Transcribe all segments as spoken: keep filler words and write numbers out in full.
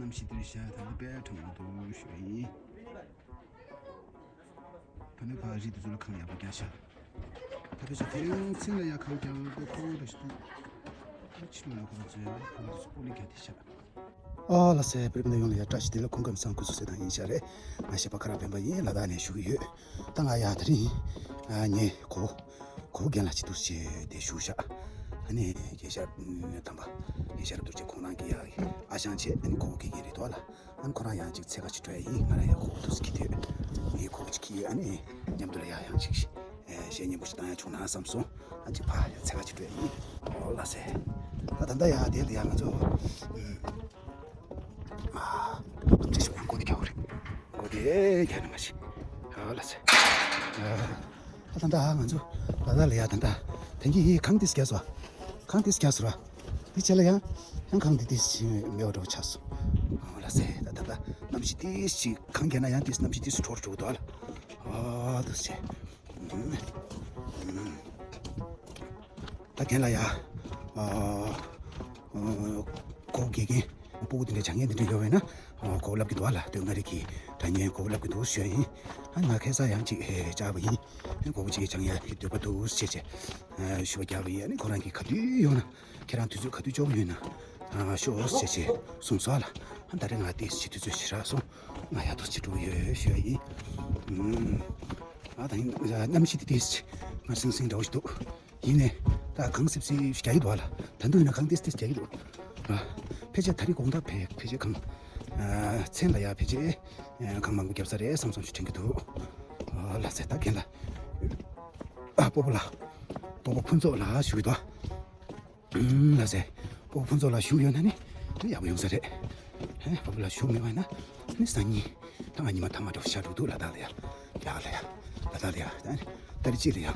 གནམ་གཤིས་འདིར་བཞག་ད་ལྟ་དཔེ་གྲང་མོ་འདུག་ཞུ་ཡ་ཡིན། ད་ནི་ཕ་རི་དེ་ཚོ་ལ་ཁང་ཡག་པོ་རྒྱག་ཤག་ད་ཕལ་ཆེར་དེ་རིང་ཚིང་ལ་ཡ་ཁང་རྒྱག་པའི་ཁོ་བོ་ར་ཞིག་འདུག་ཕྱི་ལོགས་ལ་ཁོ་ཚོས་ཁོ་ཚོ་སྤོ་ལོ་རྒྱག་བསྡད་ཤག་ཨ་ལ་སེ་བོད་རིགས་མི་ཡོངས་ལ་ཡ་བཀྲ་ཤིས་བདེ་ལེགས། སྐུ་ཁམས་བཟང་། སྐུ་གཟུགས་གསལ་ཐང་ཡིན་ཤག་རེད། ང་གཞས་པ་ཁ་རག་སྤེན་པ་ཡིན། ལ་དྭགས་ནས་ཞུ་གི་ཡོད། ད་ང་ཡ་དེ་རིང་ཨ་ངའི་གོ་གོ་རྒན་ལགས་ཅིག་འདུག་སེ་བྱས་དེ་བཞུགས་ཤག་ཨ་ནི་རྒན་ཤར་དམ་པ་རྒན་ཤར་རབ་རྡོ་རྗེ་ཁོང་རང་གི་ཡ་ཨ་ཞང་བྱས། ཨ་ནི་གོ་གོ་དགེ་རྒན་རེད་འདུག་ཨ་ལ། ཨ་ནི་ཁོ་རང་ཡང་ཅིག་འཚོལ་ག་ཅིག་འགྲོ་ཡ་ཡིན། ང་རང་ཡང་གོ་གོ་འདུག་སེ་འཁྱེར་ཡོད། ངའི་གོ་གོ་ཅིག་འཁྱེར་ཡོད། ཨ་ནི་མཉམ་དུ་ལ་ཡ་ཡང་ཅིག་ཨེ་གཞས་སྙན་པོ་ཞིག་བཏང་ཡ་བྱུང་ན་བསམ་སོང་། ཨ་ཅིག་ཕ་ཡ་འཚོལ་ག་ཅིག་འགྲོ་ཡ་ཡིན། ཨོ་ལ་སེ། ད་ད་ལྟ་ཡ་དེ་ལ་ཡ་ང་ཚོ་ཨ་ཅིག་ཞོག་ཡང་གོ་དེ་རྒྱག་གོ་རེད། གོ་དེ་རྒྱག་ན་མ་ཤི། ཨོ་ལ་སེ། ཨ་ད་ད་ང་ཚོ་ད་ད་ལ་ཡ་ད་ད་དེང་གི་ཡི་ཁང་དེ་རྒྱག་སོ། ཁང་དེ་རྒྱག་སོ་ར། དེ་ཆེ་ལ་ཡང་ཡང་ཁང་དེ་དེ་ཞིག་མེད་པ་འདྲ་བོ་ཆགས་སོང་། ཨོ་ལ་སེ། ད་ད་ད་གནམ་གཤིས་དེ་ཞིག་ཁང་རྒྱག་ན་ཡང་དེ་གནམ་གཤིས་དེ་སུ་འཕྲོར་འགྲོ་གི་འདུག་ཨ་ལ། ཨ་དུ་ཆེ། ད་རྒན་ལ་ཡ། ཨ་ཨ་གོ་དགེ་རྒན་སྤུ་གུ་དེ་འདྲའི་སྦྱང་མཁན་དེ་འདྲ་ཡོད་པས་ན། ཨ་གོ་བསླབ་ཀྱི་འདུག་ཨ་ལ། སྟོད་མངའ་རིས་ཀྱི་སྒྲ་སྙན་གོ་བསླབ་ཀྱི་འདུག་ཞུ་ཡ་ཡིན། ཨ་ང་ཁ་སང་ཡང་ཅིག་ཨེ་བཅར་བ་ཡིན། ཨ་གོ་བོ་ཅིག་སྦྱང་ཡ་གི་འདོད་པ་འདུག་ཟེར་བྱས། ཨ་ཞུ་བ་རྒྱག་པ་ཡིན། ཨ་ནི་ཁོ་རང་གིས་ག་དུས་ཡོང་ན་ཁྱེད་རང་དུས་ཚོད་ག་དུས་ལྕོགས་ཡོད་ན་ཨ་ཤོག་ཟེར་བྱས་གསུངས་སོང་ཨ་ལ། ཨ་ད་རེས་ང་དེ་ཅིག་དུས་ཚོད་ཞེ་དྲག་སོང་། ང་ཡག་ཐོག་ཅིག་འགྲོ་ཡོད་ཞུ་ཡ་ཡིན། ཨ་ད་ཡིན་གནམ་གཤིས་དེ་དེ་ཅིག་ང་སིང་སིང་འདྲ་བོ་ཞིག་འདུག་ཡིན་ནའི་ད་གངས་སིབ་སིབ་རྒྱག་གི་འདུག་ཨ་ལ། ད་དུང་ཡིན་ན་གངས་ཏིས་ཏིས་རྒྱག་གི་འདུག་ཨ་ཕལ་ཆེར་ད་རེས་དགོང་དག་ཕལ་ཕལ་ཆེར་གངས་ཨ་མཚན་ལ་ཡ་ཕལ་ཆེར་ཨ་གངས་མང་པོ་བརྒྱབ་ས་རེད་བསམ་བསམ་ཞིག་དྲན་གྱི་འདུག་ཨ་ལ་ཟེར། ད་རྒན་ལ་ཨ་སྤོ་བོ་ལ་སྤོ་བོ་ཕུན་ཚོགས་ལ་ཞུ་གི་འདུག་ཨ་ལ་ཟེར། སྤོ་བོ་ཕུན་ཚོགས་ལ་ཞུ་ཡོད་ན་ནི་ཡག་པོ་ཡོང་ས་རེད། ཨ་སྤོ་བོ་ལ་ཞུ་མེད་པ་ཡིན་ན་ནི་སང་ཉིན། ད་ང་ཉི་མ་ཐ་མ་འདྲ་བོ་ཤར་འགྲོ་འདུག་ལ་དྭགས་ལ་ཡ། ལ་དྭགས་ལ་ཡ། ལ་དྭགས་ལ་ཡ། ད་ནི་ཏ་རིག་གཅིག་ལ་ཡ།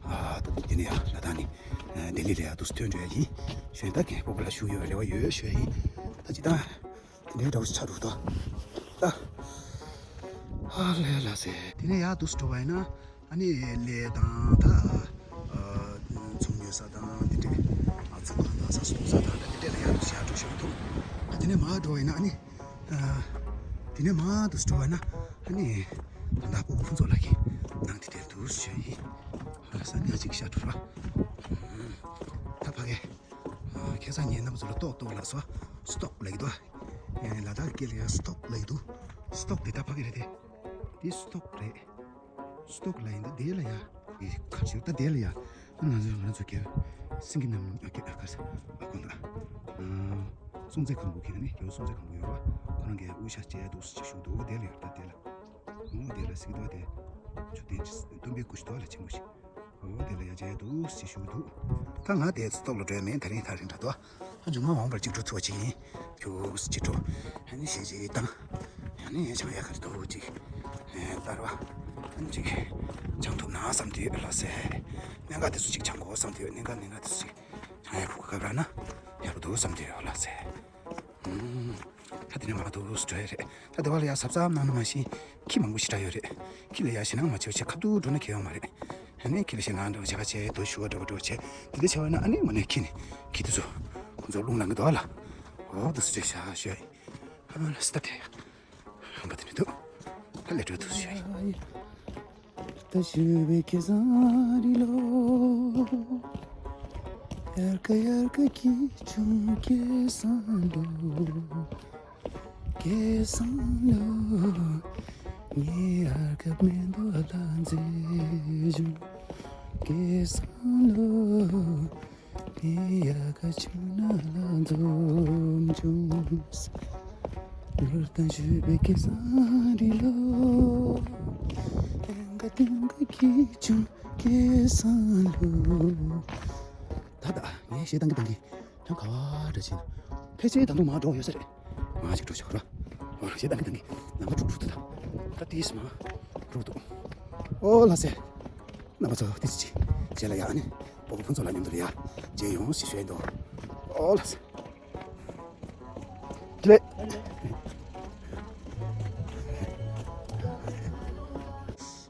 ཨ་ད་དེ་ནས་ཡ་ལ་དྭགས་ནས་ཨ་ལྡི་ལི་ལ་ཡ་འདུག་སེ་ཐོན་འགྲོ་ཡ་ཡིན། གཞོན་དག་གི་སྤོ་བོ་ལ་ཞུ་ཡོད་རེ་བ་ཡོད་ཞུ་ཡ་ཡིན། ད་ཅི་ད་དེ་འདྲའི་འདྲ་བོ་ཆགས་འགྲོ་འདུག་ད་ཨ་ལ་ཡ་ལ་ཟེར། དེ་ནས་ཡ་འདུག་སེ་འགྲོ་བ་ཡིན་ན། ཨ་ནི་གླེ་དང་ད་ཨ་ཚོང་ཉོ་ས་དང་དེ་འདྲས། ཨ་ཚོང་ཁང་དང་ས་སོང་ས་དང་ད་དེ་འདྲས་ལ་ཡ་འདུག་སེ་ཡ་འགྲོ་ཤོར་འདུག་ཨ་དེ་ནས་མར་འགྲོ་བ་ཡིན་ན་ཨ་ནི། ཨ་དེ་ནས་མར་འདུག་སེ་འགྲོ་བ་ཡིན་ན་ཨ་ནི། ད་ལྟ་སྤོ་བོ་ཕུན་ཚོགས་ལགས་ཀྱི་ནང་དེ་དེར་འདུག་སེ་ཡིན། ཨ་ས་ཉག་ཅིག་ཤར་འགྲོ་ར། ད་ཕ་གི། ཨ་ཁ་སང་ངས་རྣམ་པ་ཚོ་ལ་ཏོག་ཏོག་ལབ་སོང་། སི་ཏོག་ལབ་ཀྱི་འདུག་ཨ་ལ་དྭགས་སྐད་ལ་ཡ་སི་ཏོག་ལབ་ཀྱི་འདུག་སི་ཏོག་དེ་ད་ཕ་གི་རེད་དེ། དེ་སི་ཏོག་རེད། སི་ཏོག་ལ་ཡིན་ད་དེ་ལ་ཡ། ཨེ་ཁ་ཤོར་ད་དེ་ལ་ཡ། ང་ཚོ་ང་ཚོ་རྒྱལ་སེང་གེ་རྣམ་ཨ་རྒྱལ་ཨ་ཁ་ས་ཨ་ཁོ་ད། ཨ་སྲོང་བཙན་སྒམ་པོ་གི་ནི་རྒྱལ་པོ་སྲོང་བཙན་སྒམ་པོ་ཡོད་པ། ཁོ་རང་གི་དབུ་ཞྭ་བཅད་འདུག་སེ་བཞུགས་འདུག་དེ་ལ་ཡོད་ད་དེ་ལ། འོ་དེ་ལ་སྲིད་དོ་དེ། ཆུ་དེ་སྟོན་པའི་སྐུ་ཞིག་དོ་ལ་ཆེན་པོ་ཞིག་འོ་དེ་ལ་ཡ་བཅད་འདུག་སེ་བཞུགས་འདུག་ད་ང་དེ་ཚོ་ཏོག་ལ་འགྲོ་ཡ་མེད། ད་རིང་ཐག་རིང་དྲགས་འདུག་ཨ་མཇུག་མ་འོངས་པར་གཅིག་འགྲོ་ཐུབ་པ་ཅིག་ཡིན། ཁྱོད་གཅིག་འགྲོ། ཨ་ནི་གཞས་གཅིག་བཏང་། ཨ་ནི་ཆང་ཡག་ག་རེ་འདུག་ཅིག་ཨེ་ལྟར་བ། ཨ་ནི་ཅིག་ཆང་ཐུབ་ན་བསམ་དུས་ལ་ཟེར། གནད་འགག་དེ་ཚོ་ཅིག་ཆང་དགོས་བསམ་དུས་གནད་འགག་གནད་འགག་དེ་ཚོ་ཅིག་ཆང་ཡག་ཕུག་ག་བར་ན་ཡག་པོ་འདུག་བསམ་དུས་ལ་ཟེར། ཨུམ། ད་དེ་ནས་མར་འདུག་སེ་འགྲོ་ཡ་རེད། ད་དེ་བ་ལ་ཡ་གཟབ་གཟབ་གནང་ན་མ་གཞི་ཁྱི་མང་པོ་ཞེ་དྲག་ཡོད་རེད། ཁྱི་ལ་ཡ་ཞེད་སྣང་མ་བྱེད་བྱས་ཁ་ཐུག་འགྲོ་ན་ཁྱེར་ཡོང་མ་རེད། ཨ་ནི་ཁྱི་ལ་ཞེད་སྣང་འདྲ་བོ་བྱེད་ག་བྱས་རྡོ་ཤུ་བ་འདྲ་བོ་འདྲ་བོ་བྱས་དེ་འདྲ་བྱས་པ་ན་ཨ་ནི་དངོས་གནས་ཁྱི་ནི་ཁྱི་དེ་ཚོ་ཁོ་ཚོ་རླུང་ལངས་གི་འདུག་ཨ་ལ། འོ་འདུག་སེ་བྱས་ཤག་ཞུ་ཡ་ཡིན། ཨ་ལ་སི་ད་དེ་ཡ། རམ་པ་དེ་ནི་འདུག་ད་ལས་འགྲོ་འདུག་ཞུ་ཡ་ཡིན། ད་ཞུ་བའི་སྐལ་བཟང་རི་ལོ། དབྱར་ཁ་དབྱར་ཁ་སྐྱིད་བྱུང་སྐལ་བཟང་ལོ། སྐལ་བཟང་ལོ། ངའི་དབྱར་ཁ་མེ་ཏོག་ལ་མཛེས་བྱུང་། སྐལ་བཟང་ལོ། ངའི་དབྱར་ཁ་ཆུ་ནང་ལ་འཛོམས་བྱུང་། ནོར་དང་ཞུ་བའི་སྐལ་བཟང་རི་ལོ། སྟོན་ཁ་སྟོན་ཁ་སྐྱིད་བྱུང་སྐལ་བཟང་ལོ། ད་ད་ངས་གཞས་བཏང་གི་བཏང་གི་ཁྱོད་ག་བ་འདྲ་ཕྱིན། ཕལ་ཆེར་ད་དུང་མར་འགྲོ་ཡོད་ས་རེད། མར་ཅིག་འགྲོ་ཤོག་ར། ཨོ་གཞས་བཏང་གི་བཏང་གི་ལམ་པ་དཀྲུག་དཀྲུག་ད། ད་ཏིས་མ་འགྲོ་འདུག་ཨོ་ལ་སེ། རྣམ་པ་ཚོ་ཏིས་ཅི་རྗེས་ལ་ཡ་ཨ་ནི་སྤོ་བོ་ཕུན་ཚོགས་ལ་མཉམ་དུ་ལ་ཡ་མཇལ་ཡོང་ཞེས་ཞུ་ཡིན་འདུག་ཨོ་ལ་སེ། ལེ།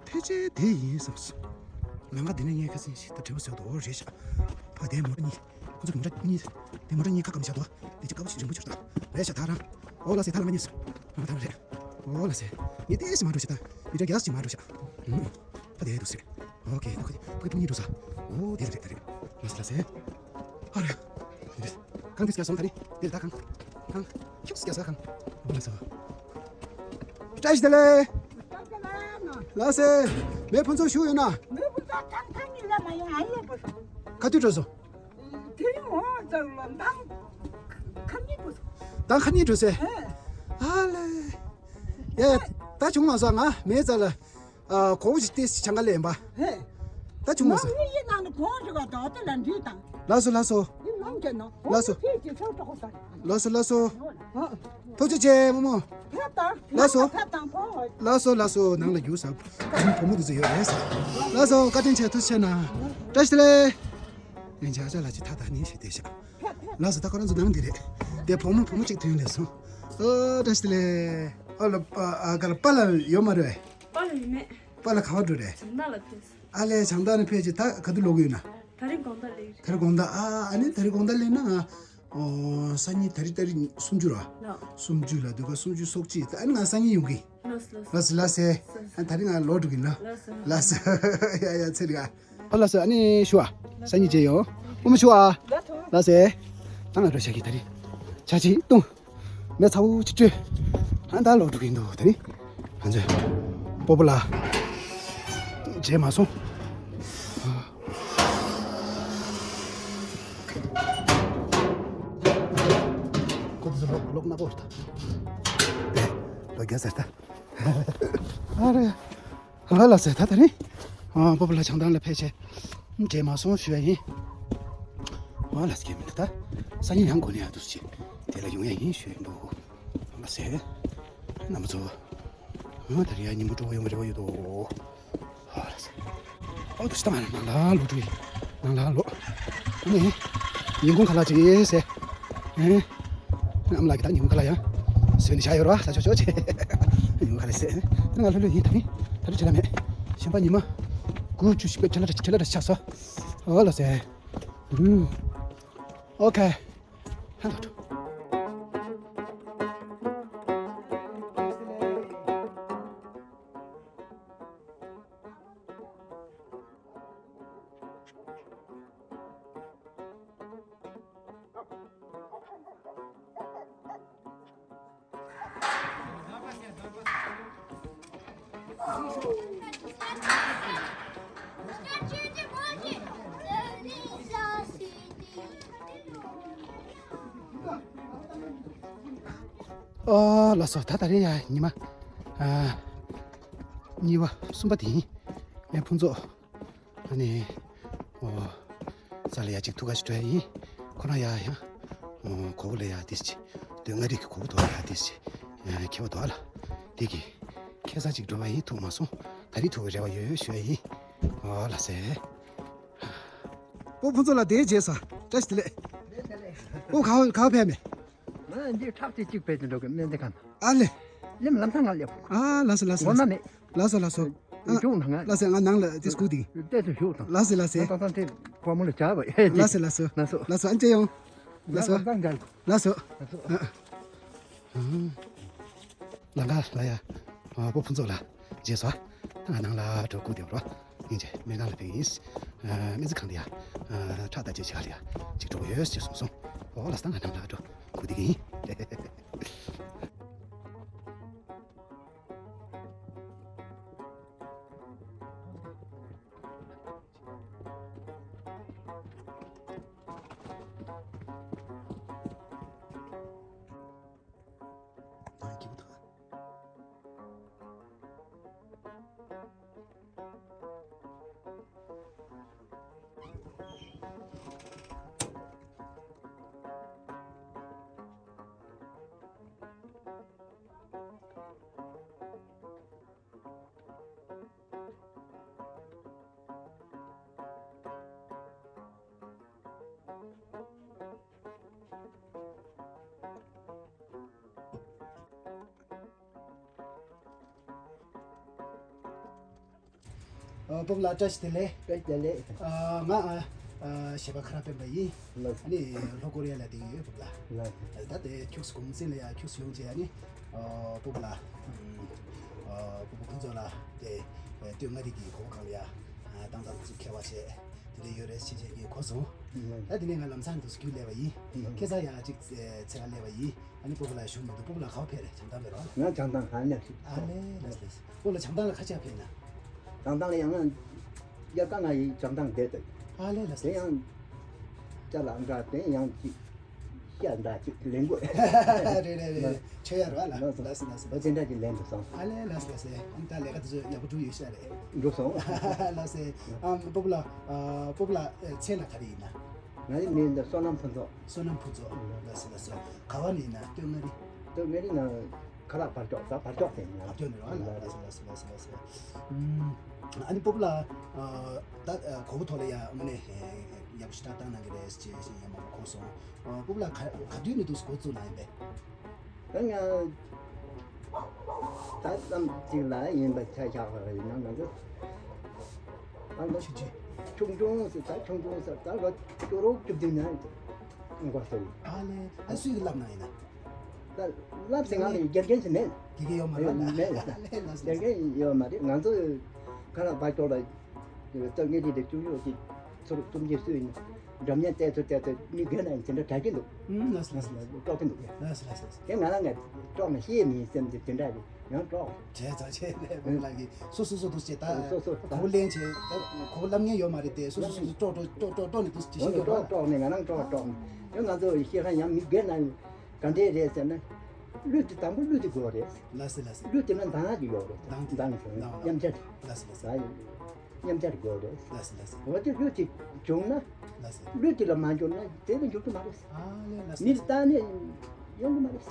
ཕལ་ཆེར་དེ་ཡིན་བསམ་སོང་། ལམ་ཁ་འདི་ནས་ངས་ཁ་སང་ཞིག་ད་དྲན་པ་ཟེར་འདུག་ཨོ་རེད་ཤག་ཕ་དེའི་མོ་ཊ་གཉིས། ཁོ་ཚོ་གི་མོ་ཊ་གཉིས། དེ་མོ་ཊ་གཉིས་ཁ་སྐམ་བཞག་འདུག་དེ་ཅི་དཀར་པོ་ཞིག་རིང་པོ་ཞིག་འདུག་རེད་ཤག་ད་རང་། ཨོ་ལགས་སེ། ད་ལ་ང་གཉིས་སུ། ཨ་ད་རེད། ཨོ་ལགས་སེ། ངས་ཏོག་ཙམ་མར་འགྲོ་ཤག་ད་མི་ཊར་བརྒྱ་ཙམ་ཅིག་མར་འགྲོ་ཤག་ཨུམ། ད་དེ་འདུག་སེ། ཨོ་ཁེ། ད་ཁོ་ཕ་གི་ཕུ་ཉིན་འགྲོ་ས། ཨོ་དེ་རེད་ད་རེད། ལགས་སེ་ལགས་སེ། ཨ་རེད། གང་དེ་སྐྱ་སོང་ད་རེད། དེ་རེད་ད་གང་། གང་། ཁྱུག་སྐྱ་ས་གང་། ཨོ་ལགས་སེ། བཀྲ་ཤིས་བདེ་ལེགས། ལགས་སེ། མེ་ཕུན་ཚོགས་བཞུགས་ཡོད་ན། མེ་ཕུན་ཚོགས་ཐང་ཐང་ནི་ལ་མ་ཡོང་ཨ་ཡོད་པ་སོང་། ག་དུས་འགྲོ་སོང་། དེ་རིང་འོང་ཙང་ལ་མདང་ཁ་ཉིན་འགྲོ་སོང་། མདང་ཁ་ཉིན་འགྲོ་སེ། ཨ་ལེ། ཡ་ད་བྱུང་མ་སོང་ང་མེ་ཙ་ལ། ཨ་གོ་བོ་ཞིག་ཏེ་ཆང་ག་ལེན་པ། ཧེ། ད་བྱུང་མ་སོང་། ངའི་ནང་ནས་གོང་ཞིག་ག་དོག་ཏེ་ལ་འདྲིས་དང་། ལགས་སོ་ལགས་སོ། ཡིན་ནང་ག་ནང་། ལགས་སོ། ཕྱི་གི་ཚོགས་གྲོགས་དང་། ལགས་སོ་ལགས་སོ། ཨ། ཐུགས་རྗེ་ཆེ་རྨོ་མོ། ཕེབས་དང་། ལགས་སོ། ཕེབས་དང་ཕོ། ལགས་སོ་ལགས་སོ། ནང་ལ་རྒྱུགས་ས། བུ་མོ་དེ་ཚོ་ཡོད་རེད་ཟེར། ལགས་སོ། བཀའ་དྲིན་ཆེ། ཐུགས་རྗེ་ཆེ་གནང་། བཀྲ་ཤིས་བདེ་ལེགས། ཡང་ཆ་ཆ་ལ་ཅི་ཐ་ཐ་ནི་ཞིག་བསྡད་ཤག་ལགས་སོ། ད་ཁོ་རང་ཚོ་ནང་འདི་རེད། དེ་བུ་མོ་བུ་མོ་གཅིག་ཐོན་སླེབས་སོང་། ཨོ་བཀྲ་ཤིས་བདེ་ལེགས། ཨོ་ལ་ཨ་ག་ལ་པཱ་ལགས་ཡོད་མ་རེད། པཱ་ལགས་ཡོད་མེད། པཱ་ལགས་ག་པར་འགྲོ་རེད། བྱང་ཐང་ལ་ཕེབས། ཨ་ལས། བྱང་ཐང་ནས་ཕེབས་ཀྱི། ད་ག་དུས་ལོག་གི་ཡོད་ན། ད་རིང་དགོང་དག་སླེབས། ད་རིང་དགོང་དག་ཨ་ཨ་ནི་ད་རིང་དགོང་དག་སླེབས་ན་ང་། ཨོ་སང་ཉིན་ད་རིང་ད་རིང་སུམ་ཅུ་ར། ལགས། སུམ་ཅུ་ལ་འདུག་ག་སུམ་ཅུ་སོ་གཅིག་ད་ཨ་ནི་ང་སང་ཉིན་ཡོང་གི། ལགས་ལགས། ལགས་ལགས་སེ། ཨ་ད་རིང་ང་ལོག་འགྲོ་གི་ལ། ལགས་སེ། ཡ་ཡ་ཚེ་རིང་ཨ། ཨ་ལགས་སོ། ཨ་ནི་ཞུ་ཨ། སང་ཉིན་མཇལ་ཡོང་། དབུ་མ་ཞུ་ཨ། ལགས་སོ། ལགས་སེ། ད་ང་འགྲོ་ཤག་གི་ད་རིང་། ཆ་ཅིག་བཏུང་། མེ་ཚ་བོ་ཅིག་སྤྲོད། ཨ་ད་ལོག་འགྲོ་གི་འདུག་ད་རིང་། ང་ཚོས་སྤོ་བོ་ལགས་མཇལ་མ་སོང་། ཁོ་ཚོ་ལོག་ལོག་ན་པོ་ད། ལོག་རྒྱ་ཟེར་ད། ཨ་རེ། ཨ་ལགས་སེ། ད་ད་རིང་ཨ་སྤོ་བོ་ལགས་བྱང་ཐང་ལ་ཕེབས་བྱས་མཇལ་མ་སོང་ཞུ་ཡ་ཡིན། ཨ་ལགས་སེ། མི་འདུག་ད་སང་ཉིན་ཡང་དགོང་ནས་ཡང་འདུག་སེ་དེ་ལ་ཡོང་ཡ་ཡིན་ཞུ་ཡ་ཡིན་འདུག་ཨ་ལགས་སེ། རྣམ་པ་ཚོ། ཨ་ད་རིང་ཡང་ཉིན་མོ་སྤྲོ་པོ་ཡོང་བའི་རེ་བ་ཡོད་དོ། ཨ་ལགས་སེ། ཨོ་ད་ཅི་ད་ང་ནང་ལ་ལོག་འགྲོ་ཡིན། ནང་ལ་ལོག་ཨ་ནི་ཉིན་གུང་ཁ་ལག་ཅིག་ཟས། ཨེ། ཨ་མ་ལགས་ཀྱིས་ད་ཉིན་གུང་ཁ་ལག་ཡང་བཟོས་ནས་བཞག་ཡོད་རེད་བ། ཟ་ཆོག་ཆོག་ཅེས། ཉིན་གུང་ཁ་ལག་ཟས། ད་ང་ལྷོད་ལྷོད་ཡིན། ད་ནི་ད་ལོ་བྱེད་ལ་མེད། གཞན་པ་ཉི་མ་དགུ་བཅུ་ཞིག་པའི་ཁྲི་ལ་ཁྲི་ལ་ཆགས་སོ། ཨོ་ལགས་སེ། ཨུམ། ཨོ་ཁེ། ཧན་ལོ། ཨོ་ལགས་སོ། ད་ད་རེས་ཡ་ཉི་མ་ཨ་གཉིས་པ་གསུམ་པ་དེ་ཡིན། ངའི་ཕུན་ཚོགས། ཨ་ནི། ཨོ། ས་ལ་ཡ་གཅིག་ཐུག་ག་ཞིག་འགྲོ་ཡ་ཡིན། ཁོ་རང་ཡ་ཡང་། ཨོ་གོ་བོ་ལ་ཡ་ཏིས་ཅི། སྟོད་མངའ་རིས་ཀྱི་གོ་བོ་དོ་ལ་ཡ་ཏིས་ཅི། ཁྱེད་པ་དོ་ལ། དེ་གི། ཁེ་ས་ཅིག་འགྲོ་བ་ཡིན། ཐུག་མ་སོང་། ད་རེས་ཐུག་གི་རེ་བ་ཡོད་ཡོད་ཞུ་ཡ་ཡིན། ཨོ་ལགས་སེ། སྤོ་ཕུན་ཚོགས་ལགས་དེ་རྗེས་ས། བཀྲ་ཤིས་བདེ་ལེགས། སྤོ་ག་བ་ག་བ་ཕེབས་མེད། ང་འདི་ཁྲག་ཅིག་གཅིག་བས་ཀྱི་འགྲོ་གི་སྨན་སྡེ་ཁང་། ཨ་ལེ། ལེམ་ལམ་སང་ང་སླེབས། ཨ་ལགས་སོ་ལགས་སོ། ངོ་མ་མེད། ལགས་སོ་ལགས་སོ། ཨ། བཞུགས་གནང་ང་། ལགས་སོ། ང་ནང་ལ་དེ་སྐུ་དེ། བལྟས་སུ་བཞུགས་དང་། ལགས་སོ་ལགས་སོ། ང་ཏང་ཏང་དེ་ཁོ་མོ་ལ་བྱ་བ་ཡེ། ལགས་སོ་ལགས་སོ། ལགས་སོ། ལགས་སོ། ཨ་ནི་ཅི་ཡོང་། ལགས་སོ། ལགས་སོ། ལགས་སོ། ཨ། ཨ། ལང་ཀ་ལ་ཡ། ཨ། སྤོ་ཕུན་ཚོགས་ལགས་རྗེས་སུ། ད་ང་ནང་ལ་འགྲོ་སྐུ་དེ་བར་བ། ཡིན་ཅེ་སྨན་ཁང་ལ་ཕེབས་ཡིན། ཨ། སྨན་རྩིས་ཁང་དེ་ཡ། ཨ། ཁྲག་ལྟ་དཔྱད་བྱེད་ག་ལ་ཡ་ཅིག་འགྲོ་དགོས་ཡོད་ཅེས་གསུངས་སོང་། ཨོ་ལགས་སོ། ད་ང་ནང་ལ་འགྲོ་སྐུ་དེ་གི་ཡིན། ཨ། སྤོ་བོ་ལགས་བཀྲ་ཤིས་བདེ་ལེགས། བཀྲ་ཤིས་བདེ་ལེགས། ཨ། ང་ཨ། གཞས་པ་ཁ་རག་སྤེན་པ་ཡིན། ལགས། ཨ་ནི་ལྷོ་ཀོ་རི་ཡ་ལ་བསྡད་ཡོད་སྤོབས་ལགས། ལགས། ད་དེ་ཁྱུགས་གུང་སེང་ལ་ཡ་ཁྱུགས་ཡོང་བྱས། ཨ་ནི་སྤོབས་ལགས། སྤོབས་པ་ཕུན་ཚོགས་ལགས་དེ་སྟོད་མངའ་རིས་ཀྱི་གོ་བ་གང་ལ་ཡ་བཏང་བཏང་ཚུགས་མཁས་པ་བྱས་དེ་འདྲ་ཡོད་རེད་ཅེས་བྱས་ངས་གོ་སོང་། ད་དེ་ནས་ང་ལམ་སང་དུ་རྒྱུགས་སླེབས་པ་ཡིན། ཁ་སང་ཡ་གཅིག་འཚོལ་ག་སླེབས་པ་ཡིན། ཨ་ནི་སྤོབས་པ་ལགས་བཞུགས་མི་འདུག་སྤོབས་པ་ལགས་ག་པར་ཕེབས་རེད། བྱང་ཐང་ཕེབས་རོགས། ང་བྱང་ཐང་ཧ་ནས་ཞིག་ཨ་ལེ་ལགས་ལགས། སྤོབས་པ་ལགས་བྱང་ཐང་ལ་ག་ཅིག་ཕེབས་ན། བྱང་ཐང་ལ་ཡང་ང་དབྱར་ཁ་ང་ཡི་བྱང་ཐང་བསྡད་དེ། ཨ་ལེ་ལགས་དེ་ལགས། ཡང་ཅ་ལག་འདྲ་དེ་ཡང་ཅིག་ཤ་འདྲ་ཅིག་ལེན་དགོས། རེད་རེད་རེད། ཆོས་ཡ་རོགས་ལགས། ལགས་སོ། ལགས་སོ་ལགས་སོ། ཨོ་དེ་འདྲ་ཅིག་ལེན་དུ་སོང་། ཨ་ལེ་ལགས་སོ་ལགས་སོ། ཨ་ནི་ད་ལས་ཀ་དེ་ཚོ་ཡག་པོ་འགྲུབ་ཡོད་ཤག་རེད། འགྲུབ་སོང་། ལགས་སོ། ཨ་སྤོབས་པ་ལགས། ཨ་སྤོབས་པ་ལགས་མཚན་ལ་ག་རེ་ཡིན་ན། ང་ཡི་མིང་འདི་བསོད་ནམས་ཕུན་ཚོགས། བསོད་ནམས་ཕུན་ཚོགས། ལགས་སོ་ལགས་སོ། ག་བ་ནས་ཡིན་ན། སྟོད་མངའ་རིས། སྟོད་མངའ་རིས་ན་ཁ་ལག་བར་ཀྱོག་ད་བར་ཀྱོག་དེ་ཡིན། བར་ཀྱོག་ནས་རོགས། ལགས་སོ་ལགས་སོ་ལགས་སོ་ལགས་སོ། ཨ་ནི་སྤོབས་པ་ལགས། ད་གོ་བོ་ཐོག་ལ་ཡ་དངོས་གནས་ཡག་པོ་ཞེ་དྲག་བཏང་གནང་གི་རེད་ཅེས་ཡང་མང་པོ་གོ་སོང་། སྤོབས་པ་ལགས་ག་ག་དུས་ནས་འདུག་འགོ་བཙུགས་གནང་ཡིན་པས། ད་ང་ད་ཙམ་ཅིག་ལ་ཡིན་པ་ཆ་བཞག་པ་ཡིན་ན་ང་ཚོ་ཨ་ལོ་ཆུང་ཆུང་ཆུང་ཆུང་ཟེར། ད་ཆུང་ཆུང་ཟེར། ད་ལོ་བཅུ་དྲུག་བཅུ་བདུན་ན་འགོ་བཙུགས་ཡིན། ཨ་ལེ། ཨ་སུས་ཀྱི་བསླབ་གནང་ཡིན་ན། ད་བསླབ་ཟེར་ང་ལ་དགེ་རྒན་ཞིག་མེད། དགེ་རྒན་ཡོད་མ་རེད། མེད། དགེ་རྒན་ཡོད་མ་རེད། ང་ཚོ་ཁ་ལག་བར་ཀྱོག་ལ་སྟོད་མངའ་རིས་དེ་བཅུ་གཅིག་ཚུར་གསུམ་བརྒྱད་སུ་ཡིན། འགྲམ་ཉལ་བལྟས་ཚུལ་བལྟས་ཚུལ་མི་རྒན་ན་ཡིན་དེ་འདྲ་དྲག་གི་འདུག་ཨུམ། ལགས་སོ་ལགས་སོ། དཀྲོག་གི་འདུག་ལགས་སོ་ལགས་སོ། དེ་ང་རང་ངས་དཀྲོག་ན་ཤེས་མིན་སེམས་དེ་དེ་འདྲ་རེད། ཡང་དཀྲོག་བྱས་ཙང་བྱས་ནས་བུ་ལགས་ཀྱིས་སོ་སོ་སོ་འདུག་བྱས། ད་སོ་སོ་གོ་བ་ལེན་བྱས། ད་གོ་བ་བསླབ་མཁན་ཡོད་མ་རེད་དེ། སོ་སོ་སོ་སོ་དཀྲོག་དཀྲོག་དཀྲོག་དཀྲོག་ནས་འདུག་ཅི་ཞིག་ཡོད་རེད། དཀྲོག་ནས་ང་རང་དཀྲོག་དཀྲོག་ནས་ཡང་ང་ཚོ་ཤེས་ཁ་ཡང་མི་རྒན་ན་ཡིན། ག་འདྲས་རེད་ཟེར་ན། གླུད་དེ་དང་པོ་གླུད་དེ་དགོས་རེད། ལགས་སོ་ལགས་སོ། གླུད་དེ་ན་མདངས་ཅིག་ཡོད་རེད། མདངས་དེ་མདངས་ཅིག་མདངས་མཉམ་ཆ་དེ། ལགས་སོ་ལགས་སོ། ད་མཉམ་ཆ་དེ་དགོས་རེད། ལགས་སོ་ལགས་སོ། འོ་དེ་གླུད་དེ་བྱུང་ན། ལགས་སོ། གླུད་དེ་ལ་མ་འཇུག་ན་དེ་ལ་འཇུག་གི་མ་རེད། ཨ་ལས། ལགས་སོ། མི་ལ་བལྟས་ནས་ཡོང་གི་མ་རེད། ད་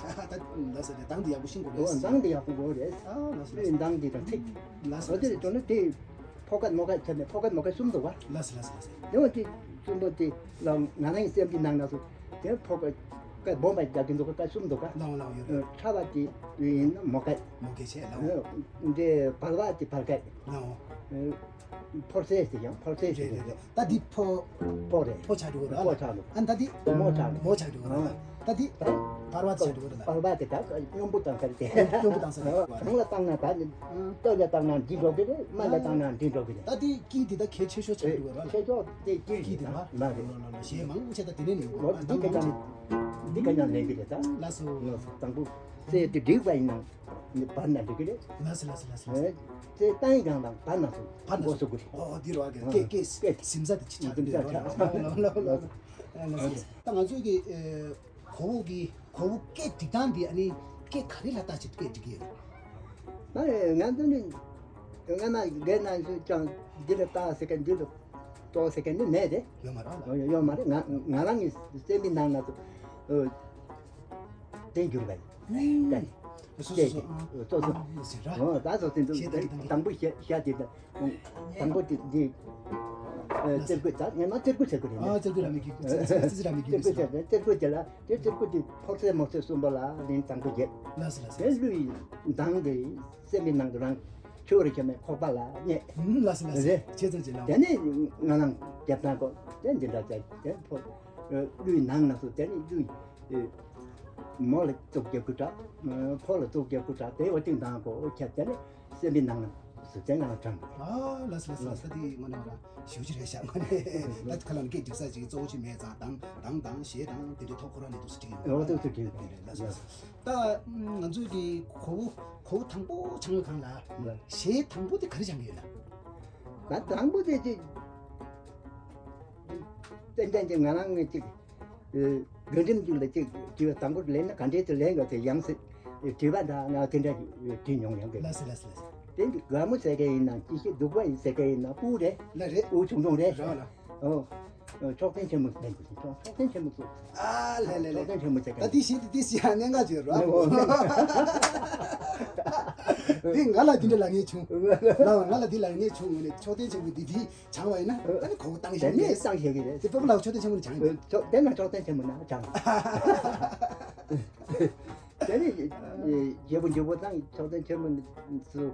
ལགས་སོ། དེ་མདངས་དེ་ཡག་པོ་ཤེས་དགོས་རེད། འོ་མདངས་དེ་ཡག་པོ་དགོས་རེད། ཨ་ལགས་སོ་ལགས་སོ། གླུད་མདངས་དེ་དང་ཚིག་ལགས་སོ། འོ་དེ་ལ་བྱུང་ན་དེ། ཕོ་སྐད་མོ་སྐད་ཐོན་ནས་ཕོ་སྐད་མོ་སྐད་གསུམ་འདུག་བ། ལགས་སོ་ལགས་སོ་ལགས་སོ། དེ་འོ་དེ་གསུམ་པོ་དེ་ལ་ང་རང་གི་སེམས་ཀྱི་ནང་ན་སོ། དེ་ཕོ་སྐད་སྐད་སྦོམ་པ་རྒྱག་གི་འདུག་ག་སྐད་གསུམ་འདུག་ག་ལའོ་ལའོ་ཡོད་རེད། ཕྲ་བ་དེ་ཡིན་ན་མོ་སྐད། མོ་སྐད་བྱས་ལའོ། འདི་བར་བ་དེ་བར་སྐད། ལའོ། ཕོར་སེ་ཟེར་ཡང་ཕོར་སེ་ཟེར། རེད་རེད་རེད། ད་འདི་ཕོ། ཕོ་རེད། ཕོ་ཆགས་འགྲོ་གི་རེད། ཕོ་ཆགས་འགྲོ། ཨ་ད་འདི་མོ་ཆགས་འགྲོ། མོ་ཆགས་འགྲོ་གི་རེད། ད་འདི་བར་བ་ཆགས་འགྲོ་གི་རེད། བར་བ་དེ་ད་སྙོམས་པོ་བཏང་ས་རེད། སྙོམས་པོ་བཏང་ས་རེད། གང་ལ་བཏང་ན་ད་ནི་སྟོད་ལ་བཏང་ན་འདི་འགྲོ་གི་རེད། མ་ལ་བཏང་ན་འདི་འགྲོ་གི་རེད། ད་འདི་དཀྱིལ་འདི་ད་གལ་ཆེ་ཤོས་ཆགས་འགྲོ་གི་རེད། ཁྱེད་ཚོ་དེ་དཀྱིལ་དཀྱིལ་འདི་རེད་པ། མ་རེད། ལོ་ལོ་ལོ་གཞས་མང་ཆེ་ད་དེ་ནས་ནི་ལོ་འདི་ག་ཉང་འདི་ག་ཉང་ལེན་གི་རེད་ད། ལགས་སོ། ལགས་སོ། དང་པོ་ཚེ་དེ་འགྲིག་པ་ཡིན་ན། ནི་བར་ན་འགྲིག་གི་རེད། ལགས་སོ་ལགས་སོ་ལགས་སོ། ཨེ། དེ་ཏང་ཡིག་གང་དང་བར་ན་སོ། བར་ན་འགོ་སོ་གི་རེད། ཨོ་འདི་རོ་ཨ་གི་ཨ། སྐད་སྐད་སྐད་སིམ་ས་དེ་ཅི་ཆགས་སིམ་ས་འདི་རོ་ཨ་གི། ཆགས། ལོ་ལོ་ལོ་ལོ། ཨ་ལགས་སོ། ད་ང་ཚོའི་གི་ཨེ་གོ་བོ་གི་གོ་བོ་སྐད་སྒྲིག་སྟངས་འདི་ཨ་ནི་སྐད་ག་རེ་ལ་བལྟ་ཅིག་སྐད་སྒྲིག་གི་ཡོད་རེད། ད་ང་ཚོ་ནི་སྔ་མ་རྒན་ན་ཚོས་ཀྱང་འདི་ལ་བལྟ་ཟེར་མཁན་འདི་ལ་གཏོགས་ཟེར་མཁན་ནི་མེད་དེ། ཡོད་མ་རེད་ལ། ཡོད་མ་རེད། ང་ང་རང་གི་སེམས་པའི་ནང་ན་ཚོ། དེ་འགྱུར་བ་ཡིན། སོ་སོ་སོ། སོ་སོ། ཨ་ཟེར་ར། ཨོ་ད་སོ་སོ་འདུག་ཞེས་དང་གི་དང་གི། དང་པོ་ཞེ་ཞེ་དེ་དང་། དང་པོ་དེ་འདི། ཨ་རྩེར་དགུ་ད་ངས་མ་རྩེར་དགུ་ཟེར་དགོས་རེད། ཨ་རྩེར་དགུ་ར་མི་རྒྱུད་རྩེར་དགུ་ཟེར་ར་མི་རྒྱུད། རྩེར་དགུ་ཟེར་ར། རྩེར་དགུ་དེ་ལ་དེ་རྩེར་དགུ་དེ་ཕོ་རྩེ་མོ་རྩེ་གསུམ་པོ་ལ་ལན་དང་པོ་བརྒྱད། ལགས་སོ་ལགས་སོ། དེ་གླུ་ཡི་མདངས་དེ་སེམས་པའི་ནང་དུ་རང་ཆུ་བུར་བྱས་ནས་ཁོག་པ་ལ་རྙེད། ལགས་སོ་ལགས་སོ། རེད། ཆེ་ཚང་ཆེ་ལགས། དེ་ནས་ང་རང་རྒྱབ་ཐང་གོ་དེ་འདི་འདྲ་བྱས་དེ་ཕོ། གླུའི་ནང་ན་སོ་དེ་ནས་གླུ་ཡི། མོ་ལ་གཙུག་རྒྱབ་ཀྱི་གྲགས། ཕོ་ལ་གཙུག་རྒྱབ་ཀྱི་གྲགས་དེ་འོ་ཏིང་དང་གོ་འོ་ཁྱབ་དེ་ནས་སེམས་པའི་ནང་ན་སུ་དེ་ང་ལ་དྲངས། ཨ་ལགས་སོ་ལགས་སོ་ལགས་སོ། ད་དེ་ངོ་ནས་ང་རང་ཞེ་པོ་ཅིག་རེད་ཤག་ངོ་ནས། ད་ཁ་ལ་ནི་སྐད་སྒྲིག་ས་ཅིག་གཙོ་བོ་ཅིག་མེད་ཙང་དང་དང་དང་གཞས་དང་དེ་འདྲའི་ཐོག་ཁོ་རང་ནས་འདུག་སེ་སྒྲིག་ཡོང་། འོ་འདུག་སེ་སྒྲིག་ཡོང་། རེད་རེད། ལགས་སོ་ལགས་སོ། ད་ང་ཚོའི་གི་གོ་བོ་གོ་བོ་དང་པོ་ཆགས་ཡོད་གང་ལ། ལགས། གཞས་དང་པོ་དེ་ག་རེ་སྦྱང་གི་ཡོད་ན། ང་དང་པོ་དེ་ཅིག་ཏན་ཏན་ཅིག་ང་རང་ངས་ཅིག་རྒན་རིམ་ཅིག་ལ་ཅིག་ཅིག་དང་པོ་ལེན་ན་ག་འདྲས་དུ་ལེན་དགོས་དེ་ཡང་སྲིད་དྲི་བ་འདྲ་ང་དེ་འདྲ་ཅིག་དྲིས་མྱོང་ཡང་གི། ལགས་སོ་ལགས་སོ་ལགས་སོ། དེ་འདི་དགའ་མོ་ཟེར་མཁན་ཡིན་ན་ཅི་ཞིག་སྡུག་པ་ཡིན་ཟེར་མཁན་ཡིན་ན་དབུགས་རེད། ལ་རེད། དབུགས་ཆུང་ཆུང་རེད། རང་ལ། ཨོ། མཆོག་ཐུན་ཆེན་མོ་ལེན་དགོས་ཤིང་མཆོག་མཆོག་ཐུན་ཆེན་མོ་ཚུགས། ཨ་ལས་ལས་ལས། མཆོག་ཐུན་ཆེན་མོ་ཟེར་མཁན། ད་དེ་ཞིག་དེ་ཞིག་ཡང་གནད་འགག་བརྗོད་རོགས། དེ་ང་ལ་དེ་འདྲ་ལབ་མཁན་བྱུང་། ལ་ང་ལ་དེ་ལབ་མཁན་བྱུང་ངོ་ནས་མཆོག་ཐུན་ཆེན་མོ་དེ་དེ། སྦྱང་བ་ཡིན་ན་ཨ་ནི་གོ་བོ་བཏང་ཤེས་ཀྱི་རེད། བཏང་ཤེས་ཀྱི་རེད། དེ་སྤོབས་པ་ལགས་མཆོག་ཐུན་ཆེན་མོ་ནས་སྦྱངས་ཡོད། མཆོག་དེ་ན་མཆོག་ཐུན་ཆེན་མོ་ན་སྦྱངས། དེ་ནི་རྒྱལ་པོ་འཇུག་པོ་དང་མཆོག་ཐུན་ཆེན་མོ་སུ་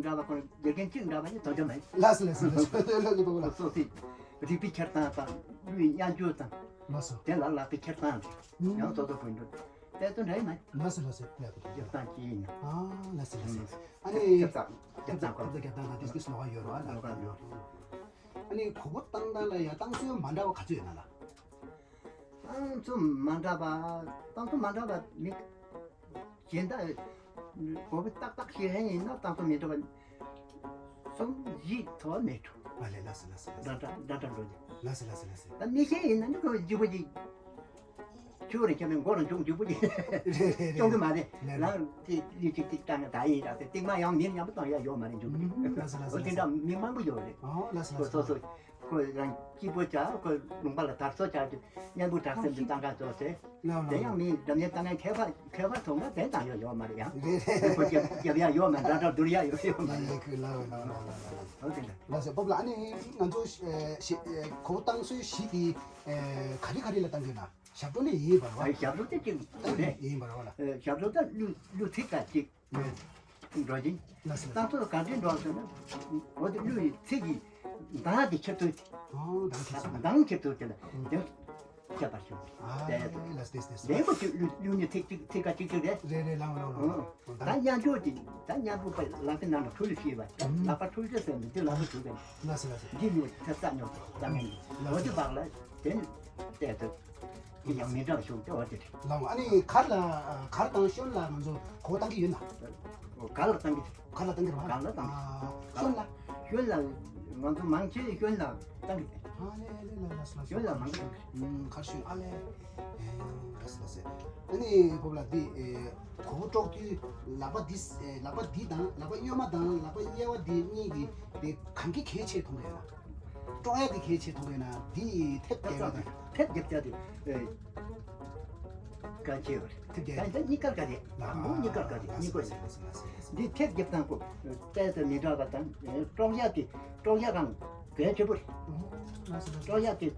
གཅིག་འདྲ་བ་ཁོ་རང་དགེ་རྒན་གཅིག་འདྲ་བ་ནི་དོན་དུ་མེད། ལགས་སོ་ལགས་སོ་ལགས་སོ་ལགས་སོ་ལགས་སོ། སོ་སོའི་རིག་པའི་འཁྱེར་སྟངས་དང་ལུས་ཡང་སྤྱོད་སྟངས། ལགས་སོ། དེ་ལ་ལག་པའི་འཁྱེར་སྟངས་དེ་ཡང་སོ་སོ་བོད་འགྲོ་དེ་ཚོ་འདྲ་ཡིན་མ། ལགས་སོ་ལགས་སོ་ལགས་སོ། རྒྱབ་སྟངས་ཅི་ཡིན་ན། ཨ་ལགས་སོ་ལགས་སོ། ཨ་ནི་རྒྱབ་སྟངས་ཁོ་རྒྱབ་སྟངས་དང་དེ་ཚོ་ལོགས་ཀ་ཡོད་རེད་བ། ལོགས་ཀ་ཡོད། ཨ་ནི་གོ་བོ་བཏང་སྟངས་ལ་ཡང་བཏང་སྲོལ་མ་འདྲ་བ་ག་ཚོད་ཡོད་ན་ལགས། བཏང་ཚུལ་མ་འདྲ་བ། བཏང་ཚུལ་མ་འདྲ་བ་མི་གཞན་དག་གོ་བོ་ཏག་ཏག་ཤེས་མཁན་ཡིན་ན་བཏང་ཚུལ་མི་འདྲ་བ་གསུམ་བཞི་ཐོག་མེད་འགྲོ། ཨ་ལས་ལགས་སོ་ལགས་སོ་ལགས་སོ། འདྲ་འདྲ་འདྲ་འདྲ་འགྲོ་རྒྱུ། ལགས་སོ་ལགས་སོ་ལགས་སོ། ད་མི་ཤེས་ཡིན་ན་ནི་ཁོ་བརྗེ་པོ་ཅིག་ཆུ་རེ་ཁྱབ་ནས་མགོ་རང་བྱུང་བརྗེ་པོ་ཅིག་རེད་རེད་རེད། སྐྱོང་གི་མ་རེད། རེད་རེད། ལགས་དེ་ལུས་ཅིག་ཅིག་བཏང་ནས་ད་ཡིན་ར་ཟེར་སྟེང་མ་ཡང་མིར་མཉམ་པོ་བཏང་ཡ་ཡོད་མ་རེད་འཇུག་གི། ཨུམ་ལགས་སོ་ལགས་སོ་ལགས་སོ། འོ་དེ་འདྲ་མི་མང་པོ་ཡོད་རེད། ཨོ་ལགས་སོ་ལགས་སོ། སོ་སོ་སོ། ཁོ་རང་སྐྱིད་པོ་བྱ་ཁོ་ལུང་པ་ལ་དར་སྲོལ་བྱ་རྒྱུ་གཉན་པོ་དྲག་སེམས་ཀྱི་ཏང་ཀ་ཚོ་ཟེར། ལགས་དེ་ཡང་ལགས། མི་འདྲ་མཉམ་ཏང་ཀའི་ཁྱད་པར་ཁྱད་པར་མཐོང་ན་དེ་ཏང་ཡོད་ཡོད་མ་རེད་ཡང་། རེད་རེད། ཁོ་རྒྱབ་རྒྱབ་ཡ་ཡོད་མ་འདྲ་འདྲ་བསྡུར་ཡ་ཡོད་ཡོད་མ་རེད། ལགས་ལགས་ལགས་ལགས་ལགས་ལགས། ཨོ་དེ་འདྲ། ལགས་སོ་སྤོབས་ལགས། ཨ་ནི་ང་ཚོ་ཞེ་ཞེ་གོ་བོ་བཏང་སྲོལ་བཞི་དེ་ག་རེ་ག་རེ་ལ་བཏང་གི་ན། ཞབས་བྲོ་ནས་ཡིན་པར་བ། ཨ་ཞབས་བྲོ་དེ་གཅིག་རེད། ཡིན་པར་བ་ལ། ཞབས་བྲོ་ད་གླུ་གླུ་ཚིག་ག་གཅིག་འགྲོ་གི། ལགས་སོ། བཏང་ཚོ་ག་འདྲས་འགྲོ་ཟེར་ན། འོ་དེ་གླུ་ཡི་ཚིག་གི་གདངས་དེ་ཁྱེར་ཐུབ་ཀྱི། ཨོ་གདངས་ཁྱེར་ཐུབ། གདངས་ཁྱེར་ཐུབ་ཀྱི་ལ། ཨུམ། དེ་ཁྱད་པར་ཞུ། ཨ་དེ་ལགས་སོ་ལགས་སོ། ལེགས་པོ་ཅིག་གླུ་གླུ་ནི་ཚིག་གཅིག་ཚིག་ག་གཅིག་གཅིག་རེད། རེད་རེད་ལགས་ལགས་ལགས། ཨོ། ད་མཉམ་སྤྱོད་ཀྱི་ད་མཉམ་པོ་པ་ལག་པའི་ནང་ལ་འཁྲུལ་ཤེས་པ། ཨུམ། ལག་པ་འཁྲུལ་ཤེས་ཟེར་མི་འདི་ལག་པ་འཁྲུལ་པས། ལགས་སོ་ལགས་སོ། འདི་ཉོ་ཐེབས་རྩ་ཉོ་རྩ་ངན་གྱི། ལགས་སོ། འོ་དེ་བག་ལ་དེ་ནི་བལྟས་ཐུབ། དེ་ཡང་མི་འདྲ་བ་ཞུ་དེ་འོ་དེ་རེད། ལགས་འོ། ཨ་ནི་གར་ལ་གར་དང་ཤོན་ལ་ང་ཚོ་གོ་བཏང་གི་ཡོད་ན། གར་ལ་བཏང་གི་རེད། གར་ལ་བཏང་གི་རེད་བ། གར་ལ་བཏང་གི། ཨ་ཤོན་ལ། ཤོན་ལ་ང་ཚོ་མང་ཆེ་ཤོན་ལ་བཏང་གི་རེད། ཨ་ལེ་ལེ་ལ་ལ་ལ། ཤོན་ལ་མང་ཆེ། ཨུམ་གར་ཤོན། ཨ་ལེ། ཨེ་ལ་ལ་ལ། ཨ་ནི་སྤོབས་ལགས་འདི་ཨེ་གོ་བོ་དཀྲོག་དུས་ལག་པ་འདི་ཨེ་ལག་པ་འདི་དང་ལག་པ་གཡོན་མ་དང་ལག་པ་གཡས་པ་འདི་གཉིས་ཀྱི་དེ་གང་གི་གལ་ཆེ་མཐོང་གི་ཡོད་ན། དཀྲོག་ཡ་དེ་གལ་ཆེ་མཐོང་གི་ཡོད་ན་འདི་ཐེབས་རྒྱག་ཡ་དང་། ཐེབས་རྒྱག་ཡ་དེ་ཨེ་གལ་ཆེ་བ་རེད། ཐེབས་རྒྱག་ཡ། ད་ད་གཉིས་ཀར་ག་རེད། ལགས་དང་པོ་གཉིས་ཀར་ག་རེད། ལགས་གཉིས་ཀ་སོ་རེད། ལགས་སོ་ལགས་སོ་ལགས་སོ། འདི་ཐེབས་རྒྱག་སྟངས་ཁོ་ཏོག་ཙམ་མི་འདྲ་བ་དང་དཀྲོག་ཡ་དེ་དཀྲོག་ཡ་རང་གལ་ཆེ་པོ་རེད། ལགས་སོ་ལགས་སོ། དཀྲོག་ཡ་དེ་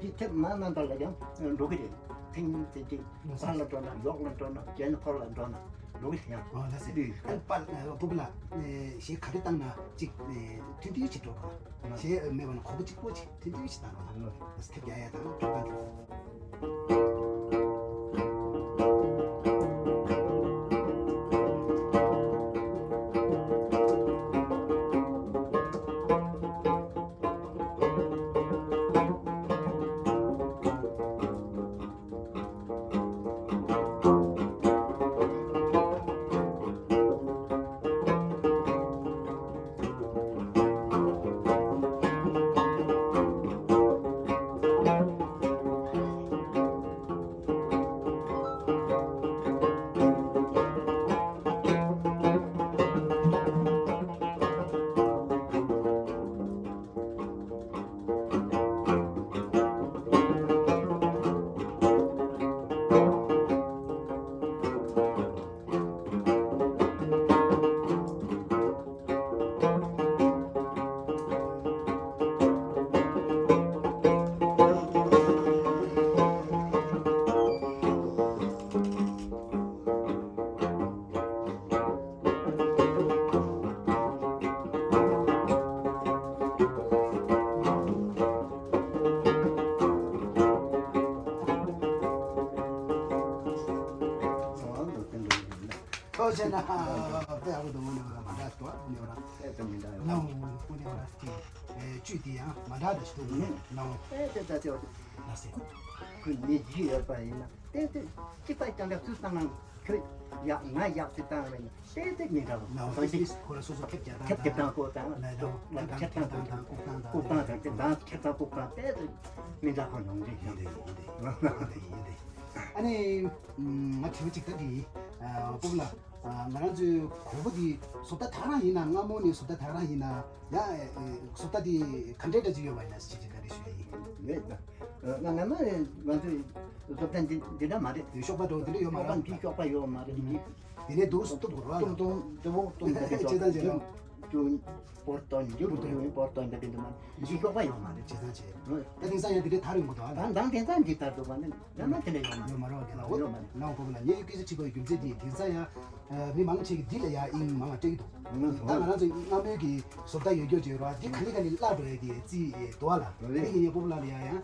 འདི་ཐེབས་མ་རྣམ་པ་ལ་ཡང་འགྲོ་གི་རེད། ཐེངས་དེ་དེ་ལགས་སོ་བར་ལ་འགྲོ་ན་ལོག་ལ་འགྲོ་ན་གྱེན་འཁོར་ལ་འགྲོ་ན་འགྲོ་གི་རེད་ཡང་། ཨ་ལགས་སོ། ལུས་ཨ་པ་ལགས་སྤོབས་ལགས། ཞེ་ག་རེ་བཏང་ན་གཅིག་མཐུན་མཐུན་ཅིག་འགྲོ་དགོས། ཞེ་མེད་པ་ན་གོ་བོ་གཅིག་པོ་ཅིག་མཐུན་མཐུན་ཅིག་བཏང་རོགས་གནང་། ལགས་སོ། ཐེབས་རྒྱག་ཡ་དང་དཀྲོག་སྟངས་དེ། ན་དཔེ་ཡག་པོ་འདུག་ནས་བ་མ་འདྲ་ཞིག་འདུག་ནས་བ། ཨེ་ད་མི་འདྲ་ཡོད། ནའོ་པུ་ནས་བ་དེ་ཨེ་བཅུད་དེ་ཡང་མ་འདྲ་འདྲ་ཞིག་འདུག་ནའོ། ཨེ་དེ་ད་དེ་བ་དེ། ལ་སེ། ཁོས་ནི་རྒྱུས་ཡོད་པ་ཡིན་ན་དེ་དེ་གཅིག་པ་ཀྱང་འདྲ་ཚུལ་བཏང་ན་ཁྱོད་ཡག་ང་ཡག་ཚུལ་བཏང་བ་ཡིན་ན་དེ་དེ་མི་འདྲ་བ། ནའོ་ཁོ་ཅིག་ཁོ་ར་སོ་སོ་ཁེབས་རྒྱག་སྟངས་ཁེབས་རྒྱག་སྟངས་ཁོ་དང་ལ་ལ་ཁེབས་སྟངས་དང་ལྐུགས་སྟངས་དང་ལྐུགས་སྟངས་དང་དེ་དང་ཁེབས་སྟངས་ལྐུགས་སྟངས་དེ་དེ་མི་འདྲ་ཁོ་ནང་འདྲ་ཡིན་དེ་ཡིན་དེ་ཡིན་དེ་ཡིན་དེ། ཨ་ནི། ང་དྲི་བ་གཅིག་ད་འདི། སྤོབས་ལགས། ང་རང་ཚོའི་གོས་པོ་འདི་བཟོ་ལྟ་དག་རང་ཡིན་ན་སྔ་མོ་ནས་བཟོ་ལྟ་དག་རང་ཡིན་ན་ཡང་བཟོ་ལྟ་འདི་ག་འདྲའི་འདྲ་ཅིག་ཡོད་པ་ཡིན་ན་ཅིག་ཅིག་བཀའ་འདྲི་ཞུ་ཡ་ཡིན། མེད་ད། ང་ང་ང་ང་ཚོའི་བཟོ་ལྟ་འདི་འདི་འདྲ་མ་རེད། གཤོག་པ་འགྲོ་འདི་འདྲ་ཡོད་མ་རེད། འདི་གཤོག་པ་ཡོད་མ་རེད་འདི། དེ་ནས་འདུག་སུ་གཏུབ་དགོས་ར། གཏུབ་གཏུབ་གཏུབ་གཏུབ་བྱེད་སྟངས་བྱེད་ལ། ཅུང་པོར་ཏོན་འདི་པོར་ཏོན་པོར་ཏོན་འདི་འདི་མ་འདི་གཤོག་པ་ཡོད་མ་རེད། བྱེད་སྟངས་བྱེད། ད་དེང་སང་ཡང་འདི་འདྲའི་དར་ཡོང་གི་འདུག་ཨ། ད་ད་དེང་སང་འདི་དར་འདུག་པ་ནི་ཡང་ན་དེ་འདྲ་ཡོད་མ་རེད། ཡོད་མ་རེད་ལ། ཡོད་མ་རེད། ནང་གོ་བ་ལ་ངས་སྐད་ཆ་དྲིས་པའི་རྒྱུ་མཚན་དེ་དེང་སང་ཡང་མི་མང་ཆེ་གིས་འདི་ལ་ཡང་དབྱིངས་མང་བ་སྤྲད་ཀྱི་འདུག་ད་ང་རང་ཚོ་སྔ་མོའི་གི་བཟོ་ལྟ་ཡོད་རྒྱུ་ཅིག་ཡོད་ར། འདི་ག་ལེ་ག་ལེ་བརླག་འགྲོ་ཡ་གི་རྩིས་འདུག་ཨ་ལ། འདི་གི་ངས་སྤོབས་ལགས་ལ་ཡང་ཡང་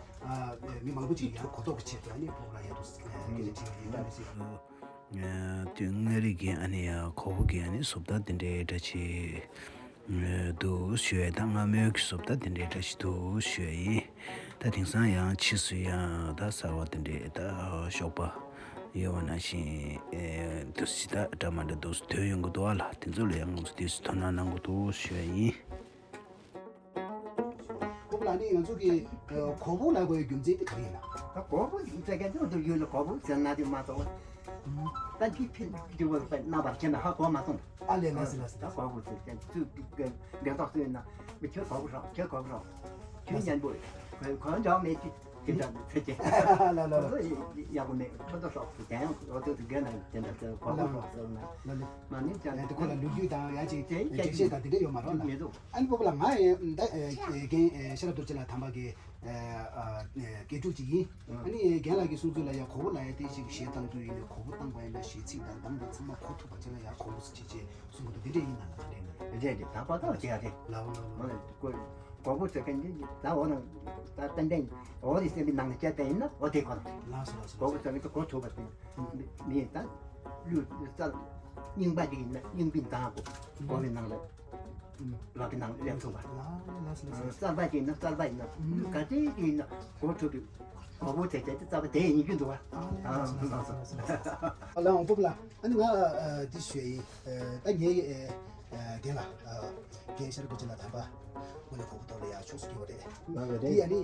མི་མང་པོ་ཅིག་ཡང་གོ་རྟོགས་ཀྱི་ཆེད་དུ་ཨ་ནི་སྤོབས་ལགས་ཡང་དུ་སྐད་ཆ་དྲིས་པ་ཡིན། ད་མི་སྲིད། དུས་སྔ་རིག་གི་ཨ་ནི་ཡང་གོ་བོ་གི་ཨ་ནི་བཟོ་ལྟ་དེ་འདྲའི་འདྲ་ཆེ་འདུག་ཞུ་ཡ། ད་སྔ་མོའི་གི་བཟོ་ལྟ་དེ་འདྲའི་འདྲ་ཞིག་འདུག་ཞུ་ཡ་ཡིན། ད་དེང་སང་ཡང་ཕྱིས་སུ་ཡང་ད་གསར་བ་དེ་འདྲའི་ད་གཤོག་པ་ཡོད་པ་ནང་བཞིན་དུ་ཞིག་ད་འདྲ་མ་འདྲ་འདུག་ཐོན་ཡོང་གི་འདུག་ཨ་ལ། དེ་ཚོ་ལ་ཡང་ང་ཚོ་དུས་སུ་དོ་སྣང་གནང་དགོས་འདུག་ཞུ་ཡ་ཡིན། སྤོབས་ལགས་ནི་ང་ཚོ་གི་གོ་བོ་ལབ་དགོས་རྒྱུ་མཚན་དེ་ག་རེ་ཡིན་ན། ད་གོ་བོ་ཟེར་མཁན་དེ་འདུག་ཡུལ་ལ་གོ་བོ་ཟེར་ན་དེ་མ་གཏོགས། ད་འདི་ཕན་འདི་བོ་རྣམ་པར་ཁྱེད་ན་ཧ་གོ་མ་སོང་། ཨ་ལས་ལ་སི་ལ་སི། ད་གོ་བོ་ཟེར་མཁན་ཚུལ་འདི་འདི་དག་ཚུལ་ན་མི་ཁྱོད་གོ་བོ་རོགས་ཁྱོད་གོ་བོ་རོགས་ཁྱོད་སྙན་པོ་རེད། གོ་འདྲ་མེད་ཅི། དེ་འདྲ་ཚེ་ཅེ། ལ་ལ་ལ། ཡག་པོ་མེད། ཁྲོ་ཏོ་སོགས་སུ་དེ་ཡང་འོ་དེ་དེ་རྒན་ལ་དེ་འདྲ་ཚེ་གོ་ལ་སོགས་སུ་ན། ལ་ལ། མ་ནི་ཅང་དེ་ཁོ་ལ་ལོ་རྒྱུས་དང་ཡང་ཅིག་དེ་འགྲེལ་བཤད་དང་དེ་འདྲ་ཡོད་མ་རེད་ལ། མི་འདུག་ཨ་ནི་སྤོབས་ལགས་ང་ཡང་ད་རྒན་ཤེས་རབ་རྡོ་རྗེ་ལགས་དམ་པ་གི་དགེ་ཕྲུག་ཅིག་ཡིན། ཨ་ནི་རྒན་ལགས་ཀྱི་གསུང་ཚུལ་ལ་ཡང་གོ་བོ་ལ་ཡང་དེ་ཞིག་གཞས་བཏང་དུས་ཡིན་ནའི་གོ་བོ་བཏང་པ་ཡིན་ན་གཞས་ཚིག་དང་གདངས་དང་ཚང་མ་གོ་ཐུབ་པ་ཅིག་ལ་ཡང་གོ་བོ་ཟེར་ཅིག་ཅིག་གསུང་གི་འདུག་དེ་འདྲ་ཡིན་ན་ལ་ག་འདྲ་ཡིན་ན། རེད་རེད། ད་གོ་ཐུབ་ཅིག་ཡ་རེད། ལའོ་ལའོ་ལའོ། གོ་བོ་ཟེར་མཁན་འདི་ད་འོ་ན་ད་ཏན་ཏན་འོ་རེད་ཟེར་བའི་ནང་ལ་བསྐྱལ་བསྡད་ཡིན་ན་འོ་དེ་གོ་ཐུབ། ལགས་སོ་ལགས་སོ། གོ་བོ་ཟེར་མཁན་དེ་གོ་ཐུབ་པ་དེ་མི་ད་གླུ་རྩལ་རྙིང་པ་ཅིག་ཡིན་ན་རྙིང་པའི་མདངས་གོ་གོ་བའི་ནང་ལ་ལག་གི་ནང་ལ་སླེབས་ཐུབ་པ། ལགས་སོ་ལགས་སོ། གསར་པ་ཅིག་ཡིན་ན་གསར་པ་ཡིན་ན་གླུ་ག་ཚད་ཅིག་ཡིན་ན་གོ་ཐུབ་པའི་གོ་བོ་ཟེར་མཁན་དེ་རྩ་བ་དེ་ཡིན་རྒྱུ་འདུག་བ། ཨ་ལགས་སོ་ལགས་སོ་ལགས་སོ། ཨ་ལགས་འོང་སྤོབས་ལགས། ཨ་ནི་ང་འདི་ཞུ་ཡ་ཡིན། ད་ངའི་རྒན་ལགས་རྒན་ཤར་སྐུ་ཅི་ལ་དམ་པ་དངོས་གནས་ཁོང་གི་ཐོག་ལ་ཡ་ཕྱོགས་སུ་གྱུར་པ་རེད། ལགས་རེད། འདི་ཡ་ནི་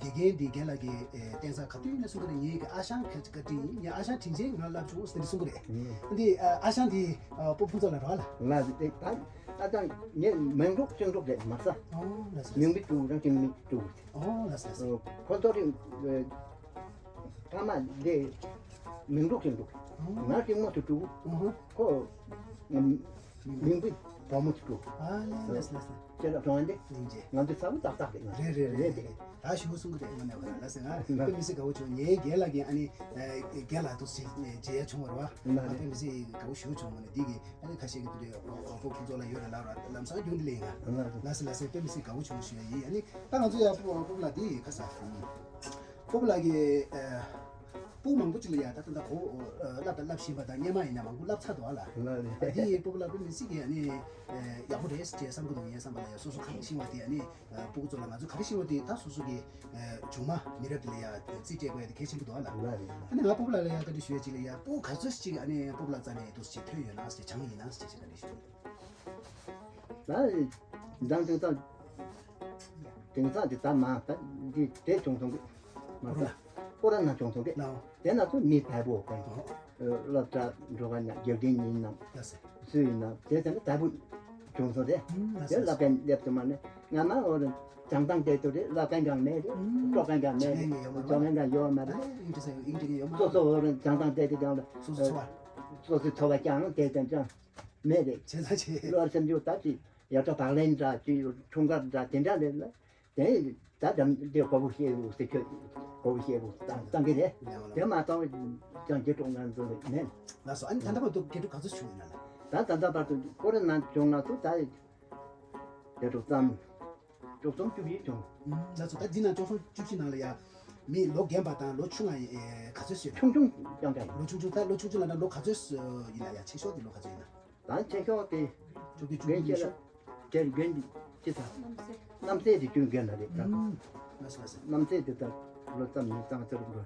དགེ་རྒན་འདི་རྒན་ལགས་ཀྱི་བསྟན་ས་ག་དུས་ཡིན་ན་གསུང་གི་རེད། ངའི་གི་ཨ་ཞང་ཁ་ཁ་དྲིན་ཡིན། ངའི་ཨ་ཞང་དྲིན་ཆེན་ང་ལབ་བྱུང་ཟེར་ནས་གསུང་གི་རེད། འདི་ཨ་ཞང་འདི་སྤོ་ཕུན་ཚོགས་ལ་རོགས་ལ། ལགས་རེད། ད་ད་ད་ངས་མིང་འབྲུག་ཅིང་འབྲུག་རེད་མ་ས། ཨོ་ལགས་སོ། མིང་པི་ཀྲུའུ་རང་ཅིང་མི་ཀྲུའུ། ཨོ་ལགས་སོ་ལགས་སོ། ཁོ་ཚོ་རིང་ཕ་མ་འདི་མིང་འབྲུག་ཅིང་འབྲུག་ང་ཅིང་མོ་དུ་ཀྲུའུ། ཨོ་ཧོ། ཁོ་མིང་པི་བུ་མོ་དུ་ཀྲུའུ། ཨ་ལས་ལས་ལས་ལས། ཁྱེད་ལ་གྲོང་འདི་ལིང་རྗེ། ང་ཚོ་ས་བོ་ཏག་ཏག་རེད། རེད་རེད་རེད་རེད། རེད། ད་ཞུ་གསུང་གི་རེད། ང་ནས་བ་ལ་ཟེར་ང་དཔེ་མི་སྲིད་དགའ་བོ་བྱུང་། ངའི་རྒན་ལགས་ཀྱིས་ཨ་ནི་རྒན་ལགས་དུ་ཞིག་མཇལ་ཡ་བྱུང་བ་རེད་བ། ང་དཔེ་མི་སྲིད་དགའ་བོ་ཞུ་བྱུང་། ང་ནས་འདི་གི་ཨ་ནི་ཁ་ཤས་ཀྱི་དུ་རེད། ཨོ་ཁོ་ཁོ་ཚོ་ལ་ཡོད་རེད་ལབ་ར་ལམ་སང་རྒྱུན་འདི་ལས་ང་ལ་ཟེར་ལ་ཟེར་དཔེ་མི་སྲིད་དགའ་བོ་བྱུང་ཞུ་ཡ་ཡིན། ཨ་ནི་ད་ང་ཚོ་ཡ་སྤོབས་ལགས་འདི་ཁ་ས་སྤོབས་ལགས་ཀྱི་སྤུ་མང་པོ་ཅིག་ལ་ཡ་ད་ད་ད་གོ་བསླབ་དང་བསླབ་བཞིན་པ་དང་སྔོན་མ་ཡིན་ན་མང་པོ་བསླབ་ཚར་འདུག་ཨ་ལ། ལ་ལ། ད་འདི་སྤོབས་ལགས་དཔེ་མི་སྲིད་ཀྱི་ཨ་ནི་ཡག་པོ་རེད་ཅེས་བསམ་གི་འདུག་ངའི་བསམ་པ་ལ་ཡ་སོ་སོ་གང་ཤེས་པ་དེ་ཨ་ནི། སྤུ་གུ་ཚོ་ལ་ང་ཚོ་ག་རེ་ཤེས་པ་དེ་ད་སོ་སོ་གི་ཆུང་མ་མི་རབས་དེ་ལ་ཡ་རྩིས་སྤྲད་དགོས་ཡ་དེ་གལ་ཆེན་པོ་འདུག་ཨ་ལ། ལ་རེད། ཨ་ནི་ང་སྤོབས་ལགས་ལ་ཡ་བཀའ་འདྲི་ཞུ་ཡ་ཅིག་ལ་ཡ་སྤུ་གུ་ག་ཚོད་ཅིག་ཨ་ནི་སྤོབས་ལགས་རྩ་ནས་འདུག་ཅིག་ཐོན་ཡོད་ན་ཅིག་སྦྱང་ཡིན་ན་ཅིག་ཅིག་བཀའ་འདྲི་ཞུ། ད་འདང་དེང་སང་དེང་སང་དེ་ད་མ་ད་འདི་དེ་བྱུང་སོང་གི་མ་ད་ཀོ་ར་ན་བྱུང་སོང་གི་ལའོ། དེ་ན་ཚོ་མི་བལ་པོ་གང་ཨོ། སློབ་གྲྭ་འགྲོ་ག་ན་དགེ་རྒན་ཡིན་ནམ་ལ་སེ། སུ་ཡིན་ནམ་དེ་ཚོ་ནི་བལ་པོ་བྱུང་སོང་རེད། ཨུམ་ལ་དེ་སེ་སློབ་གྲྭ་སླེབས་དུས་མ་ནི་ང་མ་འོ་རེད། སྦྱང་སྟངས་དེ་ཚོ་རེད། བསླབ་མཁན་ཀྱང་མེད་རེད། ཨུམ་སློབ་མཁན་ཀྱང་མེད་རེད། སྦྱང་མཁན་ཡོད་མ་རེད། སྦྱང་མཁན་ཀྱང་ཡོད་མ་རེད། ཨ་ཨིན་ཏི་སེ་ཨིན་ཏི་ཡོད་མ་སོ་སོ་འོ་རེད། སྦྱང་སྟངས་དེ་དེ་ཀྱང་ལ་སོ་སོ་འཚོ་བ། སོ་སོའི་འཚོ་བ་ཀྱང་དེ་ཙམ་ཀྱང་མེད་རེད། བྱས་ཙང་བྱས། བློ་སེམས་ཅུང་ད་ཅིག་ཡ་ཏྲ་བག་ལེན་འདྲ་ཅིག་འཁྲུངས་སྐར་འདྲ་དེ་འདྲ་རེད་ལ། དེ་ད་དམ་དེ་གོ་བོ་ཤེས་རུ་སེ་ཁྱོད་གོ་བོ་ཤེས་རུ་བཏང་བཏང་གི་རེད། ལས་བ་ལ། དེ་མ་གཏོགས་ཀྱང་དགེ་ཕྲུག་ང་ཚོ་མེད། ལགས་སོ། ཨ་ནི་ད་ལྟ་བར་དུ་དགེ་ཕྲུག་ག་ཚོད་བྱུང་ཡོད་ན་ལ། ད་ད་ལྟ་བར་དུ་ཀོ་རོ་ན་བྱུང་ན་ཚོ་ད་དགེ་ཕྲུག་ཙམ་བཅུ་གསུམ་བཅུ་བཞི་བྱུང་། ལགས་སོ། ད་འདི་ན་བཅུ་གསུམ་བཅུ་བཞི་ནང་ལ་ཡ། མི་ལོ་རྒན་པ་དང་ལོ་ཆུང་བ་ཡིན་ག་ཚོད་ཡོད་ན། ཆུང་ཆུང་ཀྱང་ཀྱང་ཡིན། ལོ་ཆུང་ཆུང་ད་ལོ་ཆུང་ཆུང་ལབ་ན་ལོ་ག་ཚོད་ཡིན་ན་ཡ། ཆེ་ཤོས་དེ་ལོ་ག་ཚོད་ཡིན་ན། ད་ཆེ་ཤོས་དེ་བཅུ་དགུ་བཅུ་དགུ་ཉི་ཤུ། དེར་རྒན་ཅི་ད། རྣམ་སྲས་དེ་ཀུན་རྒན་ལ་རེད་ད། ལགས་སོ་ལགས་སོ། རྣམ་སྲས་དེ་ད་ལོ་ཙམ་ཉིས་ཙམ་ཙམ་འགྲོ།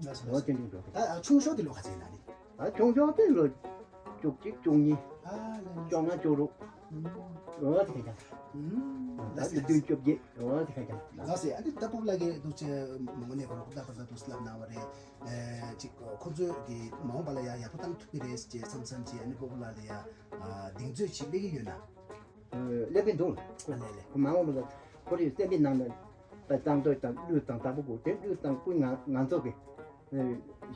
ལགས་སོ་ལོ་ལགས་སོ། དེ་འགྲོ། ད་ཆུང་ཤོས་དེ་ལོ་ག་ཚོད་ཡིན་ན་རེད། ད་ཆུང་ཤོས་དེ་ལོ་བཅུ་གཅིག་བཅུ་གཉིས། ཨ་ལགས་ལགས། བཅོ་ལྔ་བཅུ་དྲུག། འོ་དེ་ག་ད་ལགས་སོ་བདུན་བཅོ་བརྒྱད། འོ་དེ་ག་ད་ལགས་སོ། ཨ་ནི་ད་སྤོབས་པ་ལགས་ཀྱིས་འདུག་ཅེས་མང་པོ་ནས་གོ་རོགས་ད་ག་ད་འདུག་ལབ་གནང་བ་རེད། ཅིག་ཁོ་ཚོས་ཀྱི་མ་འོངས་པ་ལ་ཡང་ཡག་པོ་བཏང་ཐུབ་ཀྱི་རེད་ཅེས་བསམ་བསམ་ཅིག་ཨ་ནི་སྤོབས་པ་ལགས་ལ་ཡང་གདེང་ཚོད་ཅིག་སླེབས་ཀྱི་ཡོད་ན། སླེབས་ཀྱི་འདུག་ཨ་ལས་ལས། ཁོ་མ་འོངས་པ་ལ་ཁོ་རའི་སེམས་པའི་ནང་ལ་བཏང་འདོད་དང་གླུ་དང་དང་པོ་དགོས་དེ། གླུ་དང་ཀུན་ང་ང་ཚོ་གི་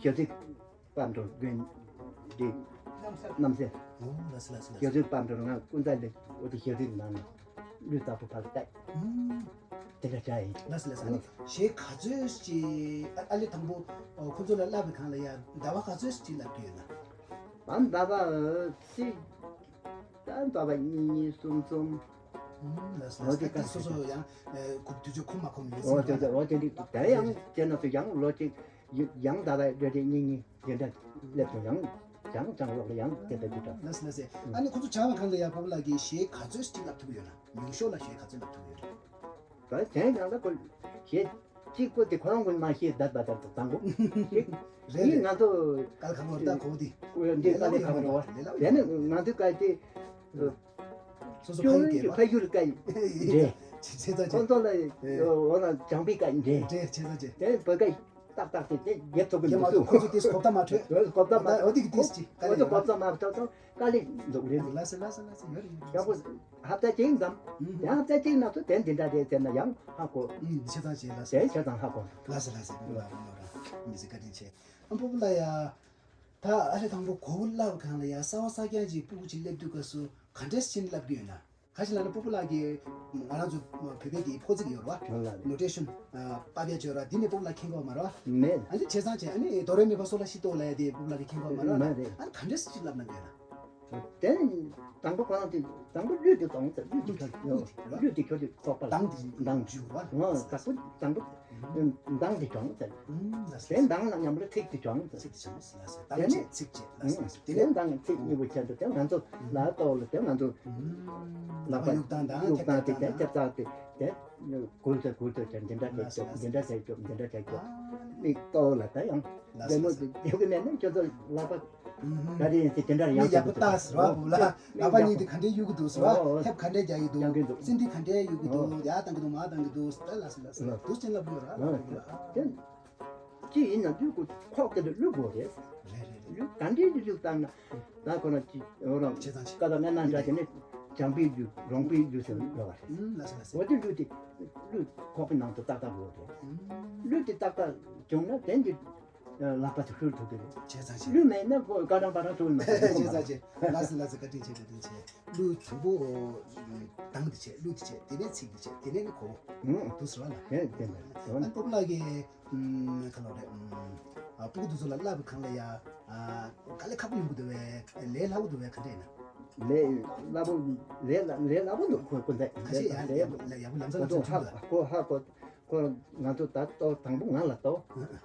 ཞབས་ཕྱི་དཔལ་འབྱོར་དགོན་འདི་རྣམ་སྲས། ཨོ་ལགས་སོ་ལགས་སོ་ལགས་སོ། རྒྱལ་སྲས་དཔལ་འབྱོར་ང་ཀུན་བཟང་ལེགས་འོ་དེ་ཞལ་རིགས་ནང་ལ་ལུས་ལྟ་བུ་ཕར་བལྟས། ཨུམ། དེ་འདྲ་བྱ་ཡིན། ལགས་སོ་ལགས་སོ། ཨ་ནི་གཞས་ག་ཚོད་ཅིག་ཨ་ཨ་ལས་དང་པོ་ཁོ་ཚོ་ལ་བསླབ་པའི་སྒང་ལ་ཡ་ཟླ་བ་ག་ཚོད་ཅིག་བསླབ་ཀྱི་ཡོད་ན། ཨ་ཟླ་བ་གཅིག་ད་ཟླ་བ་གཉིས་གཉིས་གསུམ་གསུམ། ཨུམ། ལགས་སོ་ལགས་སོ། ཨོ་དེ་ད་དེ་སོ་སོ་ཡང་ཁོ་དུས་ཚོད་ཁོམ་མ་ཁོམ་ཡོད་ཨོ་ཟེར་དེ་ན། ཨོ་དེ་འདི་ད་ཡང་བྱས་ན་ཚོ་ཡང་ལོ་གཅིག་ཡང་ཟླ་བ་རེ་རེ་གཉིས་གཉིས། དེ་འདྲ་སླེབས་སོང་། ཡང་ཡང་ལོག་ལ་ཡང་དེ་འདྲ་འདི་འདྲ། ལགས་སོ་ལགས་སོ། ཨ་ནི་ཁོ་ཚོ་སྦྱང་བའི་སྒང་ལ་ཡ་སྤོབས་པ་ལགས་ཀྱིས་གཞས་ག་ཚོད་ཅིག་བསླབ་ཐུབ་ཡོད་ན། ཉུང་ཤོས་ལ་གཞས་ག་ཚོད་བསླབ་ཐུབ་ཡོད་ན། ད་གཞས་ཡང་ད་ཁོ་གཞས་གཅིག་པོ་དེ་ཁོ་རང་གིས་མ་ཤེས་བསྡད་པ་དང་དང་པོ་ཞིག་རེད་ཡིན། རེད། ང་ཚོ་དཀའ་ལས་ཁག་པོ་རེད། ད་གོ་དེ་འདི་དཀའ་ལས་ཁག་པོ་རེད་བ། དེ་ནི་ང་ཚོའི་སྐབས་དེ་སོ་སོ་ཕ་ཡུལ་སྐད་རེད་བ། ཕ་ཡུལ་སྐད་འདྲེ། ཆེ་ཆེ་ད་ཆེ། ཁོང་ཚོ་ལ་འོ་ན་བྱང་པའི་སྐད་འདྲེ། འདྲེ་ཆེ་ད་ཆེ། དེ་བོད་སྐད་ཏག་ཏག་དེ་དེ་རྒྱབ་ཐུབ་ཀྱི་མི་འདུག་ཁོ་ཚོ་དེ་གོ་བརྡ་མ་འཕྲོད། གོ་བརྡ་མ་འོ་དེ་གི་དེ་ཅི་དཀའ་ལས་ཡོད་རེད། གོ་བརྡ་མ་འཕྲོད་ཙང་དཀའ་ལས་འདུག་རེད། ལགས་སོ་ལགས་སོ་ལགས་སོ། ཡོད་རེད་ཡོད་རེད། ཡག་པོ་ཧབ་ཏ་གཅིག་ཙམ་ཡང་ཧབ་ཏ་གཅིག་ནང་དུ་དེ་འདི་འདྲ་རེད་ཟེར་ན་ཡང་ཧ་གོ། ཆེ་ཚང་ཆེ་ལགས་སོ། དེ་ཆེ་ཚང་ཧ་གོ། ལགས་སོ་ལགས་སོ། མི་ལ་རང་ལ་རང་མི་ཚེ་བཀའ་དྲིན་ཆེ། ཨ་སྤོབས་པ་ལགས་ཡ། ད་ཨ་ལས་དང་པོ་གོ་བོ་བསླབ་སྒང་ལ་ཡ་གསར་བ་གསར་རྐྱང་ཅིག་སྤུ་གུ་ཅིག་སླེབས་དུས་སྐབས་སུ་ག་འདྲས་ཕྱིན་བསླབ་ཀྱི་ཡོད་ན། ག་ཞིག་ལ་ནི་སྤོབས་པ་ལགས་ཀྱིས་ང་རང་ཚོ་བོད་པའི་གི་ཕོ་ཚིག་ཡོད་རེད་བ། ལ་ལ། ནོ་ཊེ་ཤོན། པ་བྱས་བྱས་ར་འདི་ནི་སྤོབས་པ་ལགས་མཁྱེན་གྱི་ཡོད་མ་རེད་བ། མེད། ཨ་ནི་བྱས་ཙང་བྱས་ཨ་ནི་དོ་རེ་མི་ཕ་སོ་ལ་ཤི་ཏོ་ལ་ཡ་དེ་སྤོབས་པ་ལགས་ཀྱིས་མཁྱེན་གྱི་ཡོད་མ་རེད་བ། མ་རེད། ཨ་ནི་ག་འདྲས་ཅིག་བསླབ་གནང་གི་ཡོད་ན། དེ་དང་པོ་ཁོ་རང་དེ་དང་པོ་གླུ་དེ་བཏང་ཚེ་གླུ་དེ་ཁྱོད་གླུ་དེ་ཁྱོད་དེ་ཁོག་པ་ལ་གདངས་དེ་གདངས་འཇུག་བ། ཨ་དང་པོ་དང་པོ་གདངས་དེ་བྱུང་ཚེ། ཨུམ་ལགས་སོ། དེ་གདངས་ལ་མཉམ་པོ་ཚིག་དེ་བྱུང་ཚེ། ཚིག་དེ་བྱུང་ལགས་སོ། དེ་གདངས་ནི་བྱས་ཚིག་བྱས་ལགས་སོ། དེ་དེ་ནས་གདངས་ཚིག་གཉིས་པོ་ཆེད་དུ་དེ་ང་ཚོ་ལ་གཏོགས་ལ་དེ་ང་ཚོ་ལག་པ་གཡུག་སྟངས་དང་གཡུག་སྟངས་དེ་དེ་ཐེབས་རྩ་དེ་དེ་གུར་ཚོ་གུར་ཚོ་ཆེ་འདི་འདྲ་བྱས་ཆོག་འདི་འདྲ་བྱས་ཆོག་འདི་འདྲ་བྱས་ཆོག་མིག་གཏོགས་ལ་ད་ཡང་ལས་མོ་དེ་རྒྱུག་གི་མེད་ན་ཁྱོད་ཚོ་ལག་པ་ག་རེ་ཡིན་ཟེར་དེ་འདྲ་ཡང་མིག་ཡག་པོ་བལྟ་ཟེར་བ་བུ་ལ། ལག་པ་གཉིས་དེ་ག་འདྲས་གཡུག་གི་འདུག་ཟེར་བ། ཐེབས་ག་འདྲས་རྒྱག་གི་འདུག་སྲིན་དེ་ག་འདྲས་གཡུག་གི་འདུག་ཡར་བཏང་གི་འདུག་མར་བཏང་གི་འདུག་ཟེར་ལ་ཟེར་ལ་ཟེར་ལ་འདུག་ཅན་ལ་བུ་ར་ལ་བུ་ལ། ཅི་ཡིན་ན་གླུ་དགོས། ཁོག་དེ་ལ་གླུ་དགོས་རེད། རེད་རེད་རེད། གླུ་ག་འདྲའི་གླུ་བཏང་ན་ད་ཁོ་ན་ཅི་འོ་རང་ཆེ་ཚང་ཆེ། ཀ་ད་ང་ན་འདྲ་དེ་ནས་བྱང་པའི་གླུ་རོང་པའི་གླུ་ཟེར་ལ་བ་རེད། ཨུམ་ལ་ཟེར་ལ་ཟེར། འོ་དེ་གླུ་དེ་གླུ་ཁོག་གི་ནང་དུ་ཏག་ཏག་དགོས་རེད། ཨུམ། གླུ་དེ་ཏག་ཏག་བྱུང་ན་དེ་འདི་ལག་པ་དེ་ཤུར་ཐུབ་ཀྱི་རེད། ཆེ་ཚང་ཆེ། གླུ་མེད་ན་ཁོ་ཀ་རང་པ་རང་ཐུབ་མ་ཆེ་ཚང་ཆེ། ལ་ཟེར་ལ་ཟེར། བཀའ་དྲིན་ཆེ་བཀའ་དྲིན་ཆེ། གླུ་དང་པོ་གདངས་དེ་བྱས། གླུ་དེ་བྱས། དེ་ནས་ཚིག་དེ་བྱས། དེ་ནས་ནི་གོ་བོ། ཨུམ། འདུག་ཟེར་བ་ལ། ཨེ་དེ་འདྲ། ཨ་སྤོབས་པ་ལགས་ཀྱིས་ཨུམ་ག་ལོ་རེད། ཨུམ། ཨ་སྤུ་གུ་དེ་ཚོ་ལ་བསླབ་པའི་སྒང་ལ་ཡ། ཨ་དཀའ་ལས་ཁག་པོ་ཡོང་གི་འདུག་བས། ལས་སླ་པོ་འདུག་བས། ག་འདྲས་ཡིན་ན། ལས་སླ་པོ། ལས་སླ་ལས་སླ་པོ་འདུག་ཁོ་ཁོ་འདྲ་ཁ་ཤས་ཡ་ལས་ཡག་པོ་ལས་ཡག་པོ་ལམ་སང་ལ་ཁོ་ཚོ་ཚུད་ཧ་འདུག་ཁོ་ཧ་གོ་ཁོ་ང་ཚོ་ད་ལྟོ་དང་པོ་ང་ལ་ལྟོ།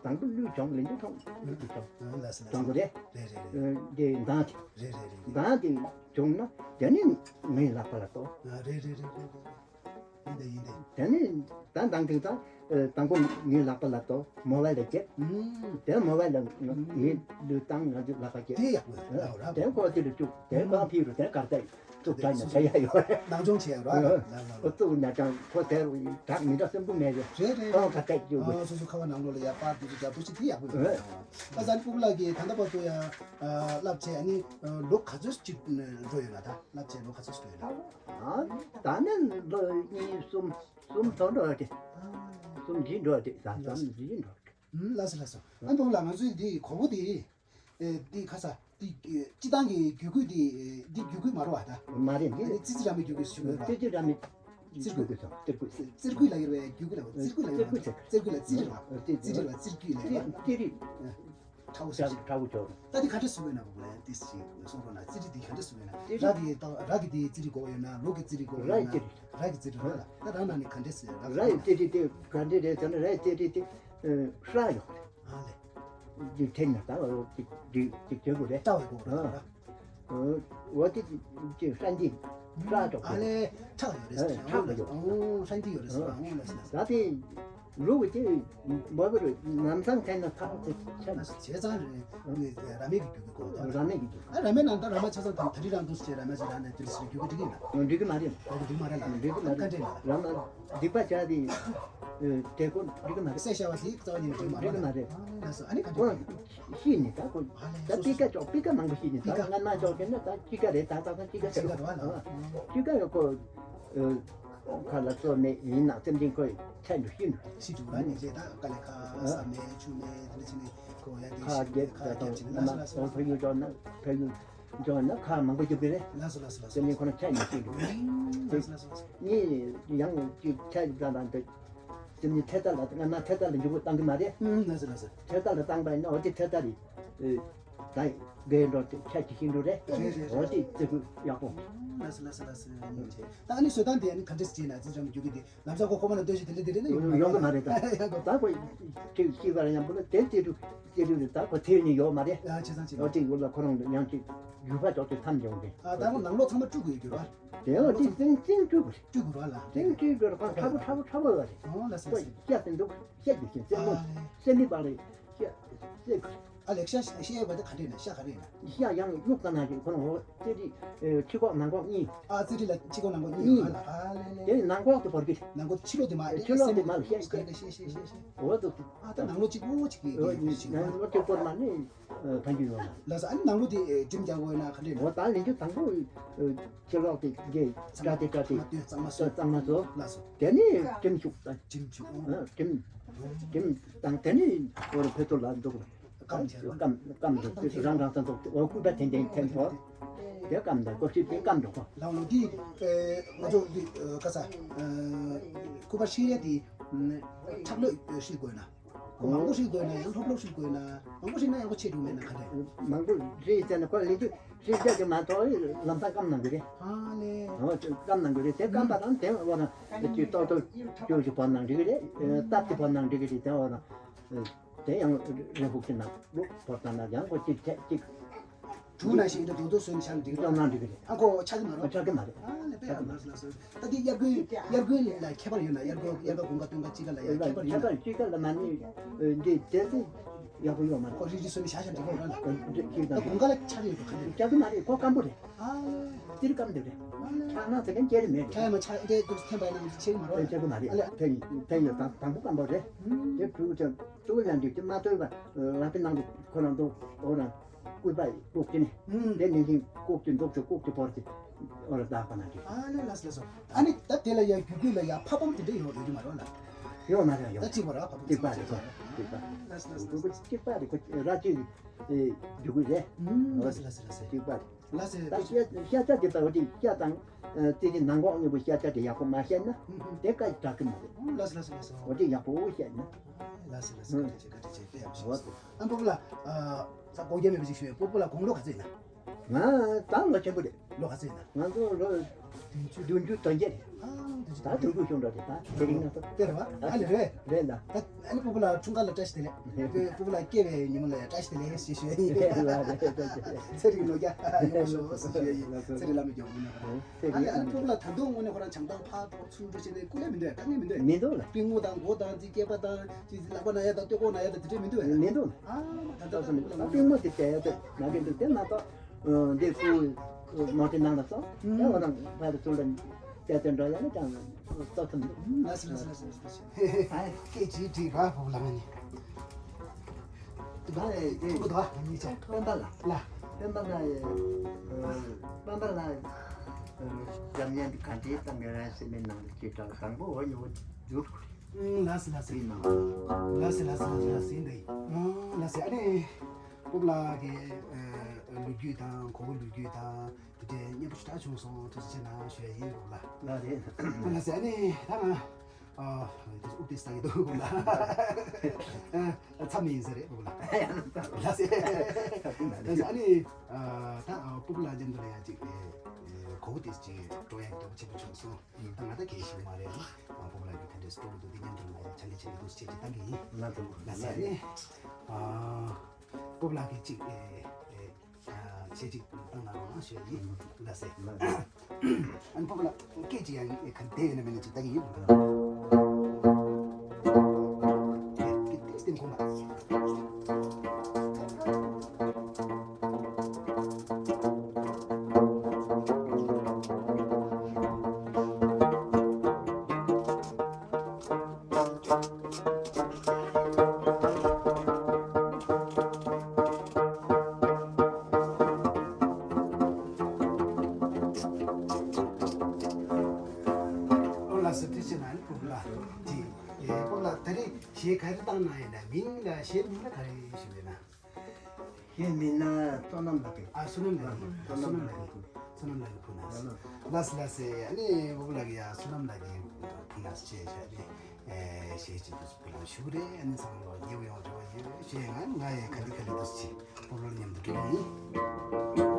དང་པོ་གླུ་སྦྱོང་ལེན་རྒྱུ་ཐོང་གླུ་དེ་སྦྱོང་། ཨ་ལགས་སོ་ལགས་སོ། སྦྱོང་གི་རེད། རེད་རེད་རེད། དེ་གདངས་དེ། རེད་རེད་རེད། གདངས་དེ་བྱུང་ན་དེ་ནས་ངའི་ལག་པ་ལ་ལྟོ། ཨ་རེད་རེད་རེད་རེད་རེད། ཡིན་ད་ཡིན་ད། དེ་ནས་ད་མདང་དེང་སང་དང་པོ་ངའི་ལག་པ་ལ་ལྟོ། མོ་བལ་ལ་བརྒྱབ། ཨུམ། དེ་མོ་བལ་ལ་ངའི་གླུ་བཏང་། ང་ཚོའི་ལག་པ་བརྒྱབ། དེ་ཡག་པོ་རེད་ར། དེ་ཁོ་དེ་ལ་བཅུག་དེ་རྐང་ཕྱིས་རུ་དེ་གར་བལྟས། ཐུག་དྲགས་ན་བྱ་ཡ་ཡོད་རེད། ནང་སྦྱོང་བྱས་ཡོད་ར། ཨ། ལ་ལ་ལ། ཨོ་ཙུག་ན་ཅང་ཁོ་དེར་བྲག་མི་འདྲ་སེམས་པོ་མེད་རེད། རེད་རེད། ཨོ་ཁ་ཏད་རྒྱུ། ཨ་སོ་སོ་ཁ་བ་ནང་ལོགས་ལ་ཡ་པར་འདི་ཚོ་རྒྱབ་པོ་ཞིག་དེ་ཡག་པོ་ཡོད་རེད། ཨ་ད་སྤུ་གུ་ལགས་ཀྱིས་ད་ལྟ་བར་དུ་ཡ་བསླབ་བྱས་ཨ་ནི་ལོ་ག་ཚོད་ཅིག་འགྲོ་ཡོད་ན། ད་བསླབ་བྱས་ལོ་ག་ཚོད་ཅིག་འགྲོ་ཡོད་ན། ཨ་ད་ནི་ལོ་གཉིས་གསུམ་གསུམ་ཐོག་འགྲོ་ཡོད་དེ། གསུམ་བཞི་འགྲོ་ཡོད་དེ། ཟ་གསུམ་བཞི་འགྲོ་ཡོད་དེ། ལགས་སོ་ལགས་སོ། ཨ་ནི་སྤུ་གུ་ལགས་ང་ཚོའི་འདི་གོ་བོ་འདི། ཨེ་འདི་ཁ་ས་འདི་ཨེ་སྤྱི་བཏང་གི་རྒྱུད་སྐུད་འདི་ཨེ་འདི་རྒྱུད་སྐུད་མ་རེད་བ་ད། མ་རེད། འདི་ཨ་ནི་ཙི་ཙི་ར་མའི་རྒྱུད་སྐུད་ཞུ་གི་རེད་བ། ཙི་ཙི་ར་མའི་རྒྱུད་སྐུད་དང་ཙིར་སྐུད། ཙིར་སྐུད་ལབ་ཀྱི་རེད་བས། རྒྱུད་སྐུད་ལབ། ཙིར་སྐུད་ལབ་ཀྱི་རེད་བ། ཙིར་སྐུད་ལ་ཙི་རེད་བ། ཙི་ཙི་རེད་བ། ཙིར་སྐུད་ལབ་ཀྱི་རེད་བ། ཙི་རེད། ཁྲ་བོ་ཟེར་ཞིག་ཁྲ་བོ་ཅོག་ད་འདི་ག་འདྲས་བཟོ་དགོས་ན་བུ་ལ་ཡང་ཏིས་ཞིག་གསུང་རོགས་གནང་། རྩིས་རིག་འདི་ག་འདྲས་བཟོ་དགོས་ན། རྩིས་རིག་ར་གི་ད་ར་གི་དེ་རྩིས་རིག་དགོས་ཡོད་ན་ལུག་གི་རྩིས་རིག་དགོས་ཡོད་ན། ར་ཡི་རྩིས་རིག་ར་གི་རྩིས་རིག་ར་ལ་ད་རང་ནང་ནས་ག་འདྲས་ཟེར་ར་ར་ཡི་རྩིས་རིག་དེ་ག་འདྲས་རེད་ཟེར་ན། ར་ཡི་རྩིས་རིག་དེ་ཧྲ་ཡོད་རེད། ཨ་ལེ། འདི་ཐེན་ན་ད་འོ་ཅིག་འདི་ཅིག་བྱེད་དགོས་རེད། ལྟ་བའི་སྐོར་རེད། འོ་དེ་ཅིག་ཧྲན་ཏི་ཧྲ་ཏོག་ཨ་ལེ་ཁྲག་ཡོད་རེད་ཟེར། ཁྲག་ཡོད། ཨོ་ཧྲན་ཏི་ཡོད་རེད་ཟེར། ཨོ་ལ་ཟེར་ད་དེ་ལུག་གི་དེ་མོ་བར་ལམ་སང་ཐེན་ན་ཁ་ཚིག་ཆ་ན་བྱས་ཙང་རེད། ར་མེ་གི་རྒྱུ་གི་སྐོར་ད་ར་མེ་གི་རྒྱུ་ཨ་ར་མེ་ནང་ད་ར་མ་ཆ་ཚང་དང་ད་རི་རང་འདུག་ཟེར། ར་མ་ཟེར་ར་ནས་དེ་ཟེར་རྒྱུ་གི་འགྲིག་གི་ན་འགྲིག་གི་མ་རེད། འགྲིག་གི་མ་རེད་ལ་འགྲིག་གི་མ་རེད། ར་མ་སྡིག་པ་བྱ་དེ་དེ་ཀོ་འགྲིག་གི་མ་རེད། སེ་ཤ་བ་དེ་རྩ་བ་ཉིད་འགྲིག་མ་རེད། འགྲིག་གི་མ་རེད། ཨ་ལ་ཟེར་ཨ་ནི་ག་འགྲིག་གི་ཤི་ནི་ད་ཁོ་ད་སྤི་ཀ་ཅོག་སྤི་ཀ་མང་པོ་ཤི་ནི་ད་སྤི་ཀ་ང་ན་ཅོག་ཁྱེར་ན་ད་སྤི་ཀ་རེད། ད་ད་ད་སྤི་ཀ་ཅོག་སྤི་ཀ་ཡོད་ཁོ་ཁ་ལ་ཚོ་མེད་ཡིན་ན་སེམས་ཅན་ཁོ་ཚད་འདུ་ཤི་འདུ་ཤི་འདུ་ར་ནི་རེད། ད་ཀ་ལེ་ཁ་ས་མེད་ཆུ་མེད་དེ་འདྲ་ཅི་ནི་ཁོ་ཡ་དེ་ཁ་ཤི་རྒྱལ་ཁ་རྒྱལ་ཅི་ནི་ལ་ས་ལ་ས་ལ་ས་ཕ་ཡུལ་ཅོག་ན་ཕ་ཡུལ་ཅོག་ན་ཁ་མང་པོ་རྒྱབ་གི་རེད། ལ་ས་ལ་ས་ལ་ས་སེམས་ཅན་ཁོ་ན་ཚད་འདུ་ཤི་འདུ་ལ་ས་ལ་ས་ལ་ས་ལ་ངས་ཡང་ཅིག་ཚད་འདུ་ད་ད་འདུ། དེ་ནི་ཐད་ཀར་ལ་ང་ན་ཐད་ཀར་ལ་འཇུག་པ་བཏང་གི་མ་རེད། ཨུམ་ལགས་སོ་ལགས་སོ། ཐད་ཀར་ལ་བཏང་པ་ཡིན་ན་འོ་དེ་ཐད་ཀར་རེད། ད་དགེ་འགྲོ་དེ་ཁྱད་ཀྱི་ཤིང་འགྲོ་རེད། རེད་རེད་རེད། འོ་དེ་བརྩི་བཀུར་ཡག་པོ། ལགས་སོ་ལགས་སོ་ལགས་སོ། ད་ཨ་ནི་བཟོ་སྟངས་དེ་ཨ་ནི་ག་འདྲས་བྱས་ན་ཅི་ཙམ་རྒྱུག་གི་དེ་ལམ་སང་ཁོ་ཁོ་མ་ལ་ལྟོས་ཤིག་དེ་འདྲས་དེ་འདྲས་ནི་ཡོང་ཡོང་གི་མ་རེད། ད་ད་ཁོ་ཁྱེད་ཤི་བར་ཡང་པོ་ལ་དེ་རྩེ་དྲུག་རྩེ་དྲུག་རེད། ད་ཁོ་ཐེབས་ནི་ཡོད་མ་རེད། ཨ་བྱས་ཙང་བྱས་ཙང་། འོ་དེ་ཡོད་ལ་ཁོ་རང་ཡང་ཅིག་རྒྱུ་བ་ཅོག་ཅིག་མཚམས་ཡོང་གི། ཨ་ད་ཁོ་ནང་ལོགས་ཚང་མ་བཀྲུ་དགོས་ཡོད་རྒྱུ་ར། དེ་འོ་དེ་ཙིང་ཙིང་བཀྲུ་དགོས་རེད། བཀྲུ་དགོས་ར་ལ། ཙིང་བཀྲུ་དགོས་ར་ཁོ་ཁྲ་བོ་ཁྲ་བོ་ཁྲ་བོ་ཡོད་རེད། ཨོ་ལ་ས་ལ་ས། ཤ་ཟིན་འདུག་ཤ་རྒྱུ་ཤིང་སེན་མོ་ཨ་ལེ། སེན་མི་པག་རེད། ཤ་སེ་ཨ་ལེ་ཤ་ཤ་ཡོད་པ་དེ་ག་འདྲས་ན་ཤ་ག་རེ་ན། ཤ་ཡང་གཡུག་ཙམ་ན་ཞིག་ཁོ་རང་འོ་ཙེ་རི་ཕྱི་ཁོག་ནང་ཁོག་གཉིས། ཨ་ཙེ་རི་ལ་ཕྱི་ཁོག་ནང་ཁོག་གཉིས་གཉིས། ཨ་ལ་ཨ་ལེ་ལེ། དེ་ནང་ཁོག་ཏུ་བོར་གི། ནང་ཁོག་ཕྱི་ལོགས་དེ་མ་ཕྱི་ལོགས་དེ་མ་ལ་ཤ་ག་རེ་ག་ཤ་ཤ་ཤ་ཤ། འོ་དུ། ཨ་ད་ནང་ལོགས་གཅིག་པོ་གཅིག་གི་ཨོ་ནང་ལོགས་གཅིག་པོར་མ་ནི་ཕན་རྒྱུ་ཡོད་ལ། ལགས་སོ། ཨ་ནི་ནང་ལོགས་དེ་གྲིམ་རྒྱག་དགོས་ན་ག་འདྲས་ན། འོ་ད་ལན་རྒྱུ་དང་པོ་ཕྱི་ལོགས་དེ་གི་གྲ་དེ་གྲ་དེ་གཙང་མ་བཟོ། གཙང་མ་བཟོ། ལགས་སོ། དེ་ནི་གྲིམ་བྱུག་ད། གྲིམ་བྱུག་ཨོ། གྲིམ་གྲིམ་དང་དེ་ནི་འོ་ར་ཕེ་ཏོ་ལ་འདུག་སྐམ་བྱས། སྐམ་སྐམ་འདུག་དེ་རང་རང་ཚ་འདུག་འོ་སྐུད་པ་དེ་འདྲའི་འཐེན་ཐོག་དེ་སྐམ་ད་ཀོ་ཤིབ་དེ་སྐམ་འདུག་ལགས་ལགས། འདི་ང་ཚོ་འདི་ཁ་ས་སྐུད་པ་ཧྲིལ་ཡས་དེ་ཁྲག་ལོས་ཧྲིལ་དགོས་ན། མང་པོ་ཧྲིལ་དགོས་ན་ཡང་ལྷོབ་ལྷོབ་ཧྲིལ་དགོས་ན། མང་པོ་ཧྲིལ་ན་ཡག་པོ་ཆེ་འགྲོ་མེད་ན་ག་འདྲ། མང་པོ་ཧྲིལ་བྱས་ན་ཁོ་ལས་དུས་ཧྲིལ་རྒྱག་གི་མ་གཏོགས་ལམ་སང་སྐམ་གནང་གི་རེད། ཨ་ལེ། འོ་སྐམ་གནང་གི་རེད། དེ་སྐམ་པ་དང་དེ་འོ་ན་དེ་ཏོག་ཏོག་ཅོ་ཞིག་བོར་ནང་འགྲིག་གི་རེད། སྟབས་ཀྱིས་བོར་ནང་འགྲིག་གི་རེད། དེ་འོ་ན་དེ་ཡང་རེ་ཕུག་ཅིག་ནང་བོར་བཏང་ན་ཡང་ཁོ་གཅིག་ཐད་གཅིག་དྲུག་ནང་བཞིན་དུ་རྡོག་རྡོག་བཟོས་ནས་བཞག་ན་འགྲིག་གི་རེད། བཏང་ན་འགྲིག་གི་རེད། ཨ་ཁོ་ཆགས་ཀྱི་མ་རེད། ཆགས་ཀྱི་མ་རེད། ཨ་ལེ་པས་ཨ་ལགས་སོ་ལགས་སོ། ད་འདི་དབྱར་དགུན་དབྱར་དགུན་ལ་ཁྱད་པར་ཡོད་ན། དབྱར་དགུན་དབྱར་ཁ་དགུན་ཁ་སྟོན་ཁ་དཔྱིད་ཀ་ལ་ཡ་ཁྱད་པར་ཡོད་ན། ཁྱད་པར་དཔྱིད་ཀ་ལ་མ་ནི་འདི་དེ་ཚོ་ཡག་པོ་ཡོད་མ་རེད། ཁོ་རིག་རིག་བཟོས་ནས་བཞག་བཞག་འགྲིག་གི་ཡོད་ར་ལ། ད་དགུན་ཁ་ལ་ཆགས་ཡོད་པ་ག་འདྲ། ཆགས་ཀྱི་མ་རེད། ཁོ་སྐམ་པོ་རེད། ཨ་ལེ། ཏིར་སྐམ་དེ་རེད། ཨ་ལེ། ཆགས་ན་ཟེར་མཁན་སྐྱེ་རེ་མེད་རེད། ཆགས་ཡ་མ་ཆགས་དེ་འདུག་ཐེམ་པ་ཡིན་ན་ཆེ་གི་མ་རེད། ཆགས་ཀྱི་མ་རེད། ཨ་ལེ་ཕན་ཕན་ཡོད། དང་དང་པོ་སྐམ་པོ་རེད། དེ་བུ་ཚོ་ཏུ་ལ་འདི་དེ་མ་ཏོལ་བ་ལ་པི་ནང་དུ་ཁོ་རང་དུ་འོ་རང་སྐུད་པ་ལྐུགས་ཀྱི་ནི། ཨུམ། དེ་ནི་ཞིང་ལྐུགས་ཀྱི་འདུག་ཏུ་ལྐུགས་ཀྱི་བོར་གྱི་འོ་ར་བདག་པ་ན་འདི། ཨ་ལེ་ལགས་སོ་ལགས་སོ། ཨ་ནི་ད་དེ་ལ་ཡ་རྒྱུ་རྒྱུ་ལ་ཡ་ཕ་བུམ་དེ་འདྲ་ཡོང་ཡོང་གི་མ་རེད་ལ། ཡོང་མ་རེད། ཡོང་ད་གཅིག་པ་ར་ཕ་བུམ་གཅིག་པ་རེད། གཅིག་པ་རེད། ལགས་སོ་ལགས་སོ། གཅིག་པ་རེད། ཁོ་ར་གཅིག་རྒྱུ་རྒྱུ་རེད། ཨུམ། ལགས་སོ་ལགས་སོ་ལགས་སོ། གཅིག་པ་རེད། ལགས་སོ། ད་ཤ་ཤ་ཆ་དེ་ད་འོ་དེ་ཤ་དང་དེ་གི་ནང་ཁོག་གཉིས་པོ་ཤ་ཆ་དེ་ཡག་པོ་མ་བཤད་ན་དེ་ཀ་དྲག་གི་མ་རེད། ལགས་སོ་ལགས་སོ་ལགས་སོ། འོ་དེ་ཡག་པོ་བཤད་ན། ལགས་སོ་ལགས་སོ། བཀའ་དྲིན་ཆེ་བཀའ་དྲིན་ཆེ། དཔེ་ཡག་པོ་བཤད་སོང་། ཨ་སྤོ་བོ་ལགས། ཨ་ས་སྒོ་རྒྱབ་མེད་པ་ཅིག་ཞུ་ཡ། སྤོ་བོ་ལགས་དགུང་ལོ་ག་ཚོད་ཡིན་ན། ང་ད་ལོ་ཆེན་པོ་རེད། ལོ་ག་ཚོད་ཡིན་ན། ང་ཚོ་ལོ་བདུན་ཅུ་བདུན་ཅུ་དོན་བརྒྱད་རེད། ཨ་བདུན་ཅུ་ད་དོན་བརྒྱད། དུས་ཀུན་གཞུང་འགྲོ་རེད། ད་དེ་རིང་ང་ཚོ། དེ་རེད་བ། ཨ་ལེ་རེད། རེད་ལ། ད་ཨ་ནི་སྤོ་བོ་ལགས་འཁྲུངས་སྐར་ལ་བཀྲ་ཤིས་བདེ་ལེགས། སྤོ་བོ་ལགས་སྐྱེས་པའི་ཉིན་མོ་ལ་ཡང་བཀྲ་ཤིས་བདེ་ལེགས་ཞེས་ཞུ་ཡ་ཡིན། རེད་ལ་རེད་རེད་རེད། ཚེ་རིང་ལོ་བརྒྱ་ཡོང་བ་ཤོག་ཟེར་ཞུ་ཡ་ཡིན། ཚེ་རིང་བླ་མའི་མགྱོགས་པོ་ནས། ཨ་ལེ་ཨ་ནི་སྤོ་བོ་ལགས་ད་དུང་དངོས་གནས་ཁོ་རང་བྱང་ཐང་ཕར་ཚུར་འགྲོ་བྱས་ནས་སྐུ་ལས་མི་འདོད། དཀའ་ངལ་མི་འདོད། མི་འདུག་ལ། པུས་མོ་དང་མགོ་དང་དེ་སྐེད་པ་དང་དེ་ལག་པ་ན་ཡ་དང་ལྟོད་ཁོག་ན་ཡ་དང་དེ་འདྲས་མི་འདུག་ཨ། མི་འདུག་ལ། ཨ་ད་ལྟ་ད་ལྟ་ལ་པུས་མོ་དེ་བཙལ་ཡ་དེ་ན་གི་འདུག་དེ་ན་ད་འདི་སྐུ་ནོར་དེ་ནང་ལ་སོང་། ཨ་ང་རང་ཕ་དེ་ཚུར་ལ་བཙལ་ཏེ་འགྲོ་ཡ་ནི་ཀྱང་ལྟོགས་ཐུབ་འདུག་ལ་སི་ལ་སི་ལ་སི་ལ་སི་ལ། ཨ་སྐད་ཅིག་དྲིས་ར་སྤོ་བོ་ལགས་ང་ནི། ད་ཨེ་དེ་ཕྲུ་གུ་དོ་ཨ་ནི་ཆ། སྤེན་པ་ལགས། ལ། སྤེན་པ་ལགས་ཨེ། སྤེན་པ་ལགས་ཨེ། འཇམ་མཉེན་གྱི་ག་འདྲའི་ད་མེ་རན་སེ་མེ་ནང་དུ་སྐྱེས་དྲགས་དང་པོ་འོ་ཉི་འོ་འགྱུར། ལ་སི་ལ་སི། ལ་སི་ལ་སི་ལ་སི་འདི། ལ་སི་ཨ་ནི། སྤོ་བོ་ལགས་ཀྱི་ལོ་རྒྱུས་དང་གོ་བོ་ལོ་རྒྱུས་དང་དེ་འདྲའི་སྙན་པོ་ཞེ་དྲག་བྱུང་སོང་། ཐུགས་རྗེ་ཆེ་གནང་ཞུ་ཡ་ཡིན་སྤོ་བོ་ལགས། ལགས་རེད། ལ་སི་ཨ་ནི་ད་ང་། ཨ། དེ་ཨུ་ཏི་ས་གི་འདུག་ལ། ཨ། མཚམས་མེད་ཡིན་ས་རེད་སྤོ་བོ་ལགས། ལགས་སེ། ལགས་སེ། ཨ་ནི། ཨ། ད་སྤོ་བོ་ལགས་མཉམ་དུ་ལ་ཡ་ཅིག་ཨེ། གོ་བོ་དེ་ཅིག་འགྲོ་ཡ་གི་འདོད་པ་ཆེན་པོ་བྱུང་སོང་། ད་ང་ད་གལ་ཞིག་མ་རེད་ལ། སྤོ་བོ་ལགས་ཀྱི་ག་འདྲས་སྤྲོ་བོ་འདུག་འདི་མཉམ་དུ་ལ་ཡ་ཆ་ལེ་ཆ་ལེ་འདུག་ཅེས་ཅིག་བཏང་གི་ཡིན། ལགས་སེ། ཨ་ནི། ཨ། སྤོ་བོ་ལགས་ཀྱིས་ཅིག་ཨེ། ཨེ། ཨ། ཆེ་ཅིག་བཏང་གནང་རོགས་གནང་ཞུ་ཡ་ཡིན། ལགས་སེ། ཨ་ནི་སྤོ་བོ་ལགས་སྐད་ཅིག་ཡང་ག་བསྡད་ཡོད་ན་མེད་ན་ཅིག་ལྟ་གི་ཡིན། སྐད་ཏིག་ཏིག་ཁོང་ལ། ཨོ་ལགས་སོ། ཐུགས་རྗེ་གནང་། སྤོ་བོ་ལགས་ཀྱིས། ཨེ། སྤོ་བོ་ལགས་ད་རེས་གཞས་ག་རེ་བཏང་གནང་ཡོད་ན། མིང་ལ་གཞས་མིང་ལ་ག་རེ་ཞུས་ཡོད་ན། གཞས་མིང་ལ་བསོད་ནམས་ལགས་ཀྱིས། ཨ། བསོད་ནམས་ལགས་ཀྱིས། བསོད་ནམས་ལགས་ཀྱིས། བསོད་ནམས་ལགས་ཀྱིས་ཕུལ་གནང་། ལགས་སོ་ལགས་སོ། ཨ་ནི་སྤོ་བོ་ལགས་ཀྱིས་ཡ་བསོད་ནམས་ལགས་ཀྱིས་ཕུལ་གནང་ཞེས་བྱ་སྟེ། ཨེ། གཞས་ཅིག་ཏུ་སྤེལ་ཞུ་གི་རེད། ཨ་ནི་ཚང་མ་ལ་མཉེས་པོ་ཡོང་བའི་རེ་བ་ཡོད། ཞེས་ང་ང་ཡི་ག་ལེ་ག་ལེ་འདུག་སེ་སྤོ་བོ་ལགས་མཉམ་དུ་འགྲོ་གི་ཡིན།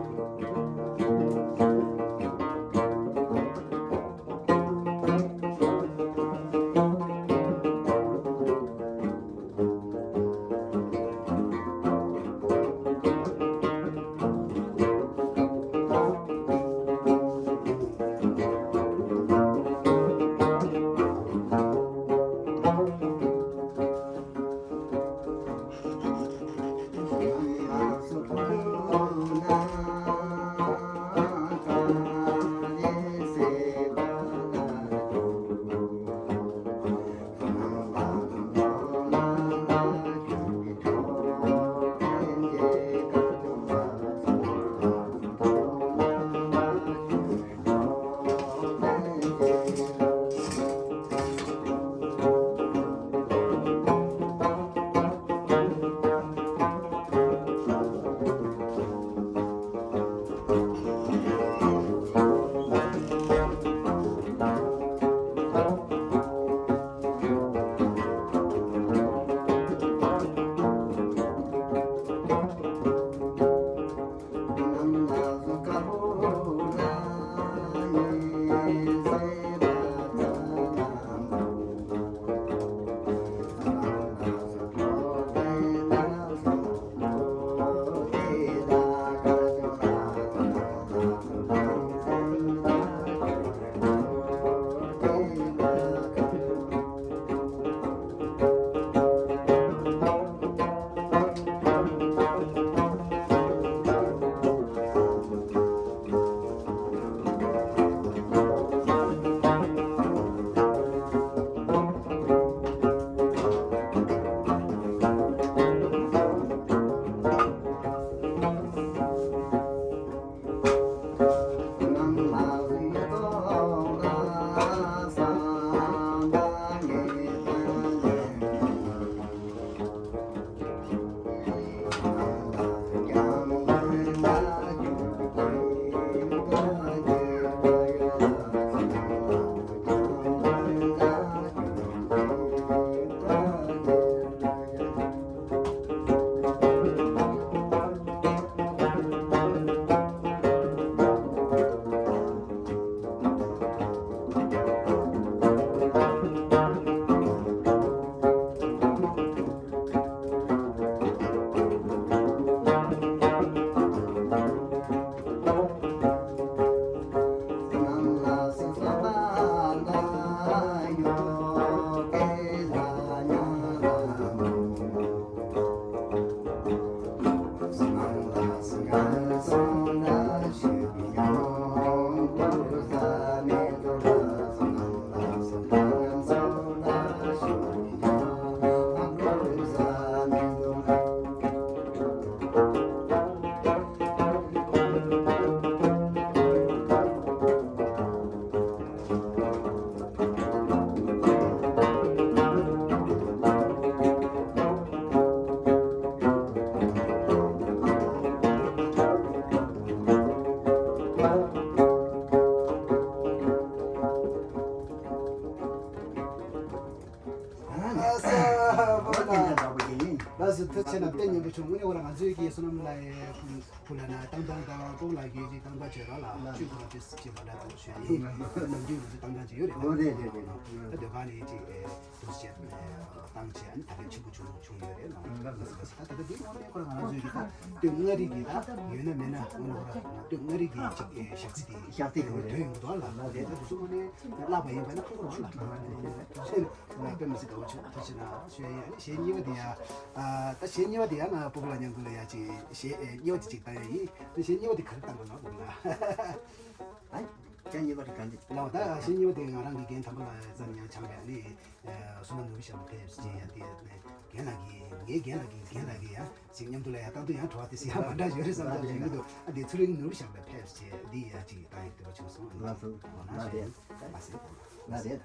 ཐུགས་རྗེ་ཆེ་གནང་། དཔེ་སྙན་པོ་བྱུང་། དངོས་གནས་ཁོ་རང་ང་ཚོའི་གི་བསོད་ནམས་ལགས་ཡའི་བུ་ལ་ན་བཏང་བཏང་དང་སྤོབས་ལགས་ཀྱིས་ཅིག་བཏང་བཏང་བྱས་ར་ལ་ཆུ་ཁོ་རང་དེ་ཅིག་མ་འདྲ་ཙམ་ཞུ་ཡ་ཡིན། ནམ་རྒྱུན་ང་ཚོ་བཏང་བཏང་ཅིག་ཡོད་རེད། ཨོ་རེད་རེད་རེད། ད་སྡོད་ཁང་ནས་ཅིག་ཐུགས་རྗེ་ཆེ་བཏང་བྱས་ཨ་ནི་ད་གིན་ཆེན་པོ་བྱུང་བྱུང་ཡོད་རེད་ལ། ད་ད་ལྟ་འདི་དངོས་གནས་ཁོ་རང་ང་རང་ཚོའི་གི་ད་སྟོད་མངའ་རིས་ཀྱི་ད་ཡོད་ན་མེད་ན་དངོས་གནས་ཁོ་རང་སྟོད་མངའ་རིས་ཀྱི་ཅིག་ཞག་རྩི་དེ་ཞག་རྩི་དེ་དོན་ཡོད་འདུག་ལ། ད་དེ་ད་དུས་ཚོད་དངོས་གནས་བརླག་པ་ཡིན་པ་ན་ཁོ་རང་ལ་དཔེ་མི་སྲིད་དགའ་བོ་བྱུང་། ཐུགས་རྗེ་གནང་ཞུ་ཡ་ཡིན། ཨ་ནི་གཞས་གཉིས་པ་དེ་ཡ། ཨ་ད་གཞས་གཉིས་པ་དེ་ཡ་ང་སྤོབས་པ་ལགས་མཉམ་དུ་ལ་ཡ་ཅིག་གཞས་ཨེ་གཉིས་པ་དེ་ཅིག་བཏང་ཡ་ཡིན། ཨ་ནི་གཞས་གཉིས་པ་དེ་ག་རེ་བཏང་དགོས་ན་སྤོབས་པ་ལགས། ཨ་གཞས་གཉིས་པ་དེ་ག་འདི། ལགས་ད་གཞས་གཉིས་པ་དེ་ང་རང་གི་རྒན་དམ་པ་ལགས་ཙམ་ཡང་བྱང་བའི་ཨ་ནི་བསོད་ནམས་ནོར་བུ་ཞབས་ལ་ཕེབས་ཅེས་ཡ་དེ་རྒན་ལགས་ཀྱིས་ངའི་རྒན་ལགས་ཀྱིས་རྒན་ལགས་ཀྱིས་ཡ་ཅིག་མཉམ་དུ་ལ་ཡ་བཏང་དུས་ཡང་བྲོ་བ་དེ་སི་ཡ་མ་འདྲ་ཡོད་རེད་བསམ་ཙམ་ཞིག་ཡོད་འདུག་ཨ་དེ་ཚུལ་ཁྲིམས་ནོར་བུ་ཞབས་ལ་ཕེབས་ཅེས་འདི་ཡ་ཅིག་བཏང་ཡ་འདོད་པ་བྱུང་སོང་། ལགས་སོ། ལགས་རེད། ལགས་སེ། ལགས་རེད།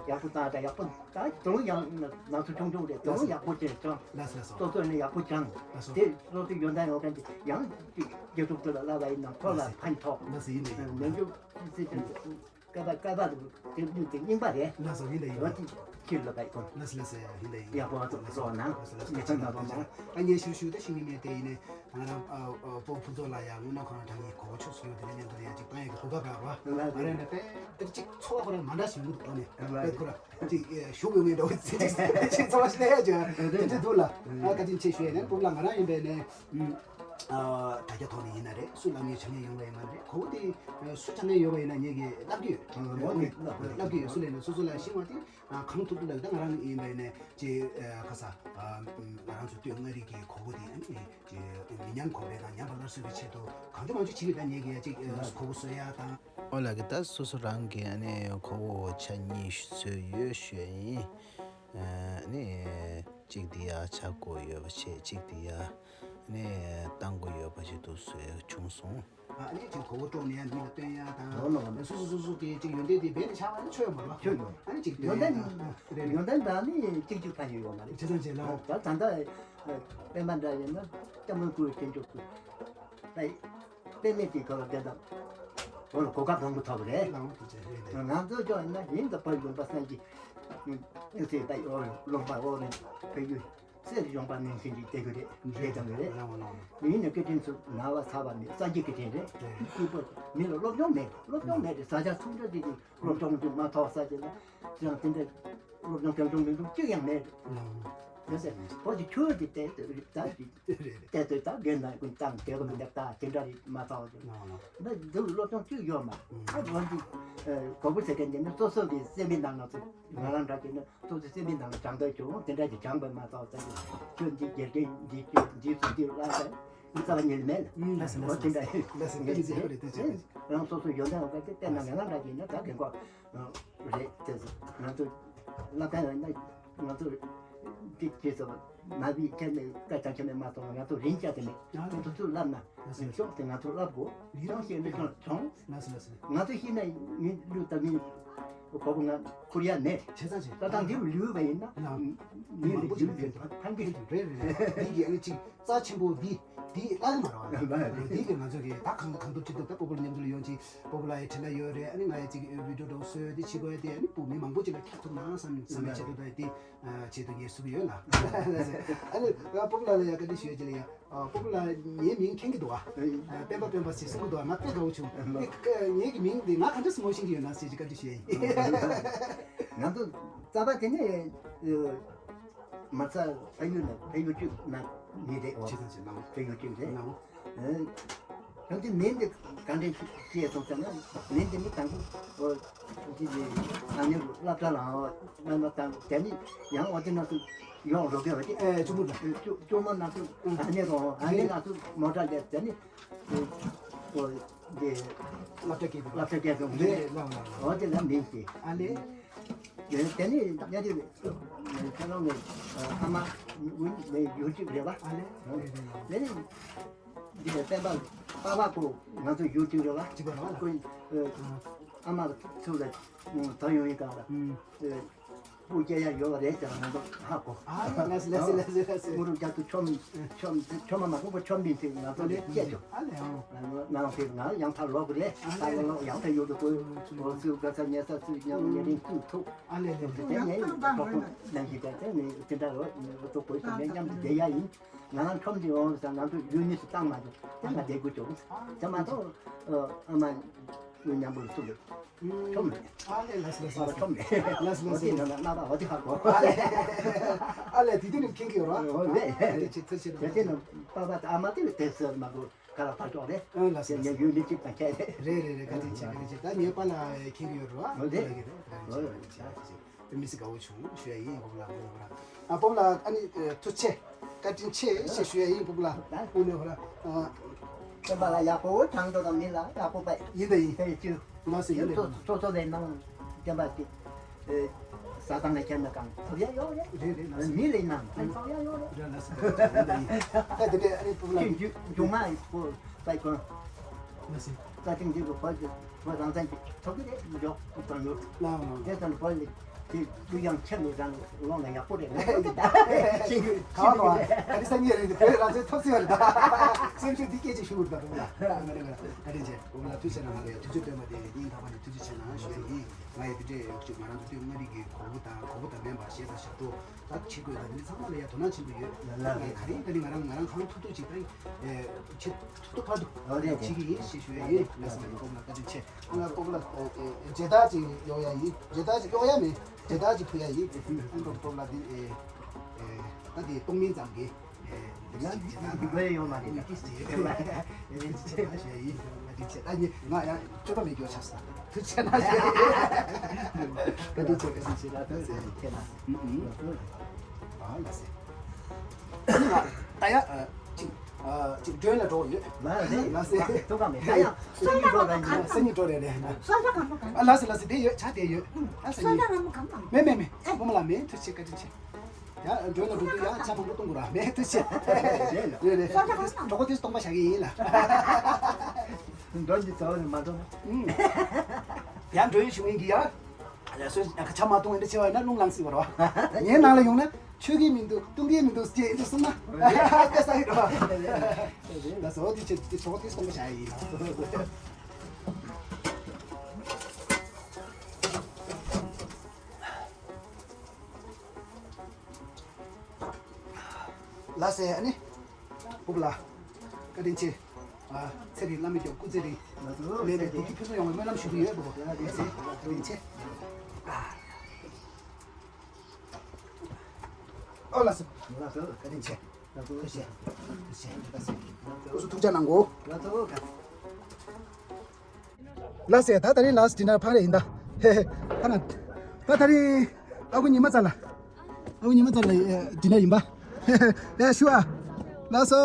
ཡག་པོ་བཏང་ད་ཡག་པོ་ད་དོ་ཡང་ན་ཚོ་ཆུང་ཆུང་རེད། དོ་ཡག་པོ་བྱས་ཀྱང་ལགས་སོ་ལགས་སོ། སོ་སོ་ནས་ཡག་པོ་སྦྱངས། ལགས་སོ། དེ་སོ་སོའི་ཡོན་ཏན་ཡོད་མཁན་དེ་ཡང་ཅིག་རྒྱལ་ཚོགས་དེ་ལ་བསླབ་པ་ཡིན་ན་ཁོ་ལ་ཕན་ཐོགས། ལགས་སོ། ཡིན་ད་ཡིན། ནམ་རྒྱུན་སྲིད་དོན་སྐལ་པ་སྐལ་པ་དེ་ལུས་དེ་རྙིང་པ་རེད། ལགས་སོ། ཡིན་ད་ཡིན། འོ་དེ་ཁྱེར་ལ་བས་ཁོ། ལགས་སོ་ལགས་སོ། ཡིན་ད་ཡིན། ཡག་པོ་ཙོག་ཙོག་ན་ལགས་སོ་ལགས་སོ། ཉེ་ཚན་ན་བ་ན། ཨ་ངས་ཞུ་ཞུ་ད་ཤིང་མི་མེད་དེ་ཡིན་ནས། ང་རང་ཨ་ཨ་སྤོ་བོ་ཕུན་ཚོགས་ལགས་ཡ་དངོས་གནས་ཁོ་རང་དྲང་ངེས་གོ་བ་ཆོད་སོང་། དེ་ནས་མཉམ་དུ་ཡ་ཅིག་བཏང་ཡ་གི་གོ་སྐབས་རག་པ། ང་རང་ནས་དཔེ་དེ་ཅིག་ཚོར་བ་ཁོ་རང་མ་འདྲ་ཞིག་འདུག་འགྲོ་ནས་དཔེ་ཁོ་རང་ཅིག་ཞུགས་ཡོང་ངེས་འདྲ་བོ་ཅིག་ཅིག་ཚོར་བ་ཞིག་སླེབས་ཡ་ཅིག་དེ་འདྲ་འདུག་ལ། ཨ་བཀའ་དྲིན་ཆེ་ཞུ་ཡ་ནས་སྤོ་བོ་ལགས་ང་རང་ཡིན་པས་ནས་ཨ་དྲ་རྒྱ་ཐོག་ནས་ཡིན་ན་རེད། སུ་ལ་ངས་བྱ་ངན་ཡོང་བ་ཡིན་ན་རེད། གོ་བོ་དེ་སུ་བྱ་ངན་ཡོད་པ་ཡིན་ན་ངས་ཀྱི་བསླབ་ཀྱི་ཡོད། བསླབ་ཀྱི་ཡོད། སུ་ལས་ནས་སོ་སོ་ལ་ཤེས་པ་དེ། ཨ་གང་ཐུབ་ཐུབ་ལ་ད་ང་རང་ཡིན་པ་ཡིན་ནས་ཅེས་ཨ་ཁ་ས་ཨ་ང་རང་ཚོ་སྟོད་མངའ་རིས་ཀྱི་གོ་བོ་དེ་ཨ་ནི་ཅེས་མི་ཉམས་གོང་འཕེལ་དང་ཉམས་པ་སླར་གསོ་གི་ཆེད་དུ་གང་ཐུབ་མང་ཐུབ་བྱེད་ཀྱི་ད་ངེད་ཀྱི་ཅིག་ཨ་གོ་བོ་བཟོ་ཡ་དང་། ཨོ་ལ་གི་ད་སོ་སོ་རང་གི་ཨ་ནི་གོ་བོ་ཆ་གཉིས་བཟོས་ཡོད་ཞུ་ཡ་ཡིན། ཨ་ནི་གཅིག་དེ་ཡ་ཆ་བགོས་ཡོད་པ་བྱས། གཅིག་དེ་ཡ་ཨ་ནི་བཏང་དགོས་ཡོད་པ་ཞིག་ཏུ་བཟོས་བྱུང་སོང་། ཨ་ནི་ཅིག་གོ་བོ་དཀྲོགས་ནས་མི་ལ་སྟོན་ཡ་དང་། ལོ་ལོ་ལོ། སོ་སོ་སོ་སོ་གི་ཅིག་ཡོན་ཏན་དེ་རྦད་དེ་ཆགས་པ་ནི་ཆོས་མ་རེད། ཆོས་ཡོད། ཨ་ནི་ཅིག་སྟོན་ཡ་ཡོན་ཏན་དང་། རེད་རེད། ཡོན་ཏན་དང་ནི་གཅིག་གཅིག་ཕན་ཡོད་ཡོད་མ་རེད། བྱས་ཙང་བྱས་ལ། ད་ད་ལྟ་པད་མ་འདྲ་ཡིན་ན་སྐྱབས་མགོན་སྐུའི་དཀོན་མཆོག་སྐུ། ད་པད་མ་དེ་ག་ལ་བསྡད་དང་། འོ་ལ་གོ་སྐབས་བཟང་པོ་ཐོབ་པ་རེད། ལའང་དེ་བྱས་རེད་རེད། ང་ཚོ་ཅོག་ཡིན་ན་ཡིན་ད་ཕ་ཡུལ་པ་སངས་རྒྱས་ཨེ་སེ་ད་ཡོ་ལོང་པ་འོ་ནི་ཕ་ཡུལ། གསེར་གཞོང་པ་ནང་བཞིན་གྱི་སྡེ་དགོས་རེད། རེད་དང་རེད། ཡིན་ནའི་སྐད་འཕྲིན་ཚོ་ན་བ་ཚ་བ་མེད། གསར་བརྗེ་སྐད་འཕྲིན་རེད། སྐྱིད་པོ། མི་ལ་སློབ་སྦྱོང་མེད། སློབ་སྦྱོང་མེད་དེ་བཟའ་བཅའ་ཚོང་འབྲེལ་དེ་དེ་སློབ་སྦྱོང་དེ་མ་ཐོག་ས་དེ་ལ་ཅང་དེ་འདྲ་སློབ་སྦྱོང་སྐྱོན་སྦྱོང་མི་འདུག་གཅིག་ཡང་མེད། ཡོད་ཟེར་བོད་ཀྱི་ཆོས་དེ་བལྟས་ཏེ་ད་བལྟས་ཏེ་ད་རྒན་དང་ཀུན་བཏང་དེ་ག་མི་འདེབས་ད་དེ་འདྲ་རེད་མ་ཐོག་དེ་ད་འདི་སློབ་སྦྱོང་གཅིག་ཡོད་མ། ཨ་བོད་འདི་གོ་བོ་ཟེར་མཁན་དེ་ནི་སོ་སོ་གི་སེམས་པའི་ནང་ལ་ཚུད། ང་རང་འདྲ་གི་ནི་སོ་སོའི་སེམས་པའི་ནང་ལ་སྦྱང་འདོད་བྱུང་། དེ་འདྲ་གི་སྦྱངས་པ་མ་གཏོགས་ཙམ་གྱི་ཁྱོད་འདི་དགེ་རྒན་འདི་ཁྱོད་འདི་སུ་འདི་ལ་ཟེར་རྩ་བ་ཉིད་མེད། ཨུམ། ལགས་སོ། འོ་དེ་འདྲ་ཡིན། ལགས་སོ། ལགས་སོ། ངས་ཟེར་བ་རེད་དེ་ཆེ། རང་སོ་སོའི་ཡོན་ཏན་ལ་བལྟས་ཏེ་བལྟས་ན་ང་རང་འདྲ་གི་ནི་ད་རྒན་གོག་རེད་དེ་ཚོ་ང་ཚོ་བསླབ་མཁན་ཡིན་ན་ང་ཚོ་འདི་བྱས་སོ་མ་བི་ཁྱེད་ནས་སྐད་ཆ་ཁྱེད་ནས་མ་གཏོང་། ང་ཚོ་རིན་བཅའ་དེ་མེད། ང་ཚོ་ཚུར་བསླབ་ན་ལགས་སོ། ཤོག་དེ་ང་ཚོ་བསླབ་དགོས། ལགས་སོ། ཤོག་ཞེས་འདི་ཀྱང་བྱུང་། ལགས་སོ་ལགས་སོ། ང་ཚོ་ཤེས་ན་མི་ལུས་དང་མི་གོ་བོ་ང་ཁུར་ཡ་མེད། བྱས་ཙང་བྱས། ད་ཐང་འདི་རུ་ལུས་པ་ཡིན་ན་ལགས། མི་མང་པོ་ལུས་ཅིག་ཡོད་ཕན་གི་རེད་རེད་རེད། འདི་གི་ཨ་ནི་ཅིག་རྩ་ཆེན་པོ་འདི་འདི་བླ་གི་མ་རེད་བ། འདི་གི་ང་ཚོ་གི་ད་གང་གང་ཐུབ་ཅི་ཐུབ་ད་སྤོ་བོ་ལ་མཉམ་དུ་ལ་ཡོང་ཅིག་སྤོ་བོ་ལ་ཡི་དྲན་ལ་ཡོད་རེད། ཨ་ནི་ང་ཡི་ཅིག་བི་ཌིའོ་འདྲ་བོ་བཟོས་འདི་བྱེད་དགོས་ཡ་དེ་ཨ་ནི་སྤུ་མི་མང་པོ་ཅིག་ལ་ཁྱབ་ཐུབ་ན་བསམ་བསམ་པའི་ཆེད་དུ་ད་འདི་བྱེད་དུ་ངས་བཟོ་གི་ཡོད་ལ། ཨ་ནི་ང་སྤོ་བོ་ལ་ལ་ཡ་བཀའ་འདྲི་ཞུ་ཡ་ཅིག་ལ་ཡ། ཨ། སྤོ་བོ་ལགས་ངའི་མིང་མཁྱེན་གྱི་འདུག་ཨ། ཨེ། སྤེན་པ་སྤེན་པ་ཟེར་གསུང་གི་འདུག་ཨ། ང་དཔེ་དགའ་བོ་བྱུང་། ཨེ། ངའི་མིང་འདི་ང་ག་འདྲ་སེ་མོ་ཤེས་ཀྱི་ཡོད་ན་ཟེར་གྱི་བཀའ་འདྲི་ཞུ་ཡ་ཡིན། ང་ཚོ་རྩ་བ་དེ་ནས་མ་རྩ་ཕ་ཡུལ་ན་ཕ་ཡུལ་གཅིག་ན་མི་རེད་འོ། ཕ་ཡུལ་གཅིག་རེད། ཨེ། ཁྱོད་ཚོའི་མིང་འདི་ག་འདྲ་ཞིག་སྐྱེས་སོང་ཟེར་ན་མིང་འདི་ནི་དང་པོ་འོ། ཅི་ཅི་ཨ་ནེ་སློབ་གྲྭ་ལ་འོ་མ་མ་དང་དེ་ནི་ཡང་འོ་དེ་ན་སུ་ཡོང་རོགས་གེ་བ་དེ། ཨེ། གཅུང་མོ་ལ། ཨེ། གཅུང་གཅུང་མོ་ན་སུ་ཨ་ནེ་རོ་ཨ་ནེ་ན་སུ་མོ་ཊ་ལས་དེ་ནི། ཨོ་དེ། སློབ་གྲྭ་སྐད་དུ། སློབ་གྲྭ་སྐད་དུ་རེད་རེད། ལགས་ལགས་ལགས། ཨོ་དེ་ལ་མིང་དེ། ཨ་ལེ། དེ་དེ་ནི་ཉ་དེ་ཁྱེད་རང་ནི་ཨ་མ་ནི་ཡུལ་གཅིག་རེད་བ། ཨ་ལེ། རེད་རེད་ལགས། དེ་ནི་འདི་ལ་བསྟན་པ་པ་བ་ཀོ་ང་ཚོ་ཡུལ་གཅིག་རེད་བ། གཅིག་པ་རེད་བ་ལགས། ཁོ་ཨ་མ་ཚུར་ལ་ད་ཡོང་ཡིན་གང་ལ། ཨུམ། སྤུ་རྒྱག་ཡ་ཡོད་པ་རེད་ཟེར་ང་ཚོ་ཧ་གོ། ཨ་ལེ་ལགས་སེ་ལགས་སེ་ལགས་སེ། དངུལ་རུ་རྒྱ་ཐུ་ཆོམ་ཆོམ་ཆོམ་མ་མ་ཁོ་ཁོ་ཆོམ་མིན་ཚེ་ང་ཚོ་ལས་སྐྱེས་ཆོག་ཨ་ལེ་ཨང་། ང་ཚོ་ང་ཡང་ཐར་ལོག་རེད། ཨ་ལེ། ཐར་ལོག་ཡང་ཐར་ཡོད་དུ་གོ་ཚུལ་ག་ས་ཉེ་ས་ཚུལ་ཉང་ཉེ་རིང་ཚུལ་ཐུག་ཨ་ལེ་ལེ། དེ་ནས་ཐོག་ཐུག་ནང་གི་དེ་དེ་ནས་དེ་འདྲ་རོ་ཐུག་གོ་ས་མཉམ་དུ་བསྡད་ཡ་ཡིན། ང་རང་ཁྲོམ་དེ་འོང་ས་ང་ཚོ་ཡུལ་མི་སུ་བཏང་མ་འདུག་དེ་ང་བསྡད་དགོས་བྱུང་། དེ་མ་གཏོགས་ཨ་མ་ཡུལ་མཉམ་པོར་ཚུགས་འདུག་ཁྲོམ་རེད། ཨ་ལེ་ལགས་སོ་ལགས་སོ། ཁྲོམ་རེད། ལགས་སོ་ལགས་སོ། འོ་དེ་ན་ན་ན་འོ་དེ་ཧ་གོ་ཨ་ལེ་ཨ་ལེ་དེ་དུས་ནས་མཁྱེན་གྱི་ཡོད་རོ། འོ་རེད། དེ་ཆེ་ཐུ་ཆེ་རོ། དེ་དེ་ན་པ་པ་ཨ་མ་དེ་དེ་ཟེར་མ་གོ་ཁ་ལ་ཕར་ཅོག་རེད། ཨ་ལགས་སོ་ལགས་སོ། ངས་ཡུལ་མི་གཅིག་དང་ཁྱད་རེད། རེད་རེད་རེད། བཀའ་དྲིན་ཆེ་བཀའ་དྲིན་ཆེ། ད་ངའི་པ་ལ་མཁྱེན་གྱི་ཡོད་རོ། འོ་རེད། རེད་རེད་རེད། བཀའ་དྲིན་ཆེ། དེ་མི་སྲིད་དགའ་བོ་བྱུང་ཞུ་ཡ་ཡིན། སྤོབས་ལགས་དངོས་གནས་ཁོ་རང་ཨ་སྤོབས་ལགས་ཨ་ནི་ཐུགས་རྗེ་ཆེ་བཀའ་དྲིན་ཆེ་ཞེས་ཞུ་ཡ་ཡིན། སྤོབས་ལགས་དངོས་གནས་ཁོ་རང་ཨ། སེམས་པ་ལ་ཡག་པོ་དྲང་དོ་དང་མི་ལ་ཡག་པོ་པ་ཡིན་ད་ཡིན། ཕལ་ཆེར་ལགས་སོ་ཡིན་ད་སོ་ཡིན། སོ་སོ་ལས་ནང་བསྟན་པ་དེ་ཟ་དང་ལ་ཁྱེར་ན་གང་ཐོབ་ཡ་ཡོད་རེད། རེད་རེད་ལགས་སོ། མི་ལས་ནང་ཕན་ཐོགས་ཡ་ཡོད་རེད། རེད་ལགས་སོ་ཡིན་ད་ཡིན། ད་དེ་འདྲའི་ཨ་ནི་སྤོབས་ལགས་ཀྱི་མཇུག་མ་ཡིན་པོ་པའི་གོང་། ལགས་སོ། ད་ཐེངས་འདི་གི་བོད་ཀྱི་བོད་རང་བཙན་གྱི་ཐོབ་ཀྱི་རེད་འཇོག་དང་ཡོད། ལགས་ལགས། དེ་ཙམ་བོད་ལ་ དེ་ཀུ་ཡང་ཁྱེད་ནས་རང་ལོང་ལ་ཡག་པོ་རེད། ང་ཚོ་གི་ད་ཤེས་ཡོད་ཤེས་ཡོད་རེད། ད་རེས་སང་ཉིན་རེད། དེ་བོད་རང་བཙན་ཐོབ་ཟིན་པ་རེད། ད་སེམས་ཤུགས་འདི་སྐད་ཅིག་ཞུ་དགོས་རེད། ད་རུང་ལ་ང་རེ་ང་བཀའ་དྲིན་ཆེ། འོ་ལ་ཐུགས་རྗེ་གནང་། ང་ལ་ཡ་ཐུགས་རྗེ་བཏོན་པ་དེ་སྙིང་ཐག་པ་ནས་ཐུགས་རྗེ་ཆེ་གནང་ཞུ་ཡ་ཡིན། ང་ཡི་དེ་འདྲའི་ཡོག་ཅིག་ང་རང་ཚོ་སྟོད་མངའ་རིས་ཀྱི་གོ་བོ་དང་གོ་བོ་དང་མེན་པར་གཞས་དང་ཞབས་བྲོ་ད་ཆི་དགོས་ད་དེ་ཚང་མ་ལ་ཡ་དོ་སྣང་ཆེན་པོ་ཡོད། ལ་ལ་ལ་ང་ག་རེ་ད་ནི་ང་རང་ང་རང་གང་ཐུབ་ཐུབ་ཅིག་ད་ཆེ་ཐུབ་ཐུབ་ཕར་འདུག་ཨོ་རེད་རེད། བྱེད་ཀྱི་ཡིན་ཞེས་ཞུ་ཡ་ཡིན། ལགས་སོ། ཀོ་བོ་ལ་བཀའ་དྲིན་ཆེ། ང་ཀོ་བོ་ལ་མཇལ་དར་ཅིག་གཡོག་ཡ་ཡིན། མཇལ་དར་ཅིག་གཡོག་ཡ་མེད། མཇལ་དར་ཅིག་ཕུལ་ཡ་ཡིན། ཨ་ཀོ་བོ་ལ་འདི་ཨེ་ཨེ་ད་འདི་གཏོང་མིན་ཙམ་གྱི་ཨེ་འདི་ང་ཞིག་མཇལ་དར་འདི་དགོས་ཡོང་མ་རེད། ཏིས་ཏིས་ཡོད་པ་ཨེ་ཅི་ཆེ་ཞུ་ཡ་ཡིན། བཀའ་དྲིན་ཆེ། ད་ནི་ང་ཡང་སྤྱོད་པ་མེད་རྒྱུ་ཆགས་སོང་། ཐུགས་རྗེ་ཆེ་གནང་ཞུ་ཡ་ཡིན། བཀའ་དྲིན་ཆེ། བཀའ་དྲིན་ཆེ། ད་ཐུགས་རྗེ་ཆེ་གནང་། ཨ་ལགས་སེ། ད་ཡ་ཅིག་ཅིག་མགྲོན་ལ་འགྲོ་ཡོད། ལ་ལ་ལ་སེ་ཏོ་ག་མེ་ད་ཡ་སེ་ཉིན་འགྲོ་ལ་ཉིན་སེ་ཉིན་འགྲོ་རེ་རེ། སོ་ལ་གང་པོ་གང་། ཨ་ལ་སེ་ལ་སེ་དེ་ཡོད། ཆ་དེ་ཡོད། ཨ་སེ་སོ་ཉིན་ལ་ར་མོ་གང་གང་། མེ་མེ་མེ་མོ་མ་ལ་མེ། ཐུགས་རྗེ་ཆེ། བཀའ་དྲིན་ཆེ། ཡ་མགྲོན་ལ་འགྲོ་དུས་ཡ་ཆ་མང་པོ་གཏོང་དགོས་ར། མེ་ཐུགས་རྗེ་ཆེ། རེ་རེ་སོ་ལ་གང་གང་། གྲོགས་པོ་དེ་སྟོང་པ་བཞག་གི་ཡིན་ལ། མགྲོན་གྱི་རྩ་བ་ནས་མ་འགྲོ་ན། ཡ་མགྲོན་ཞུ་མཁན་གྱི་ཡ། ཡ་སོས་ཡ་ཁ་ཆ་མ་བཏུང་ཨེ་འདྲ་ཆེ་བ་ཡིན་ན་རླུང་ལངས་སྲིད་པ་རེད་བ། ངའི་ནང་ལ་ཡོང་ན་ཆོས་ཀྱི་མི་འདུག་ལྟུང་གི་མི་འདུག་ཅེས་ཨེ་འདྲ་གསུངས་ན། དཔེ་ས་ཡི་རེད་བ། ལགས་སོ། འོ་དེ་ཆེ་དེ་ཆོག་དེ་གསུངས་པ་བྱ་ཡ་ཡིན། ལགས་སེ། ཨ་ནི་སྤུ་གུ་ལ་བཀའ་དྲིན་ཆེ། ཨ་ཚེ་རིང་བླ་མའི་སྐྱོབ་སྐུ་ཚེ་རིང་། ལགས་སོ། ལས་ལས་བདེ་སྐྱིད་ཕུན་སུམ་ཡོང་བའི་སྨོན་ལམ་ཞུ་གི་ཡོད། སྤུ་གུ་ལགས་སེ་བཀའ་དྲིན་ཆེ། ཨ་ཨོ་ལགས་སོ། ལགས་སོ། བཀའ་དྲིན་ཆེ། ལགས་སོ། ཐུགས་རྗེ་ཆེ། ལགས་སོ། སྐུ་གཟུགས་ཐུགས་ཅག་གནང་གོ། ལགས་སོ། ལགས་སེ། ད་ད་རིང་ལ་སི་ཌི་ནར་ཕར་ཡིན་ད། ཧེ་ཧེ། ད་ན། ད་ད་རིང་ཨ་ཁུ་ཉི་མ་ཚ་ལ། ཨ་ཁུ་ཉི་མ་ཚ་ལ་ཌི་ནར་ཡིན་པ། ཧེ་ཧེ། ཡ་ཞུ་ཨ། ལགས་སོ།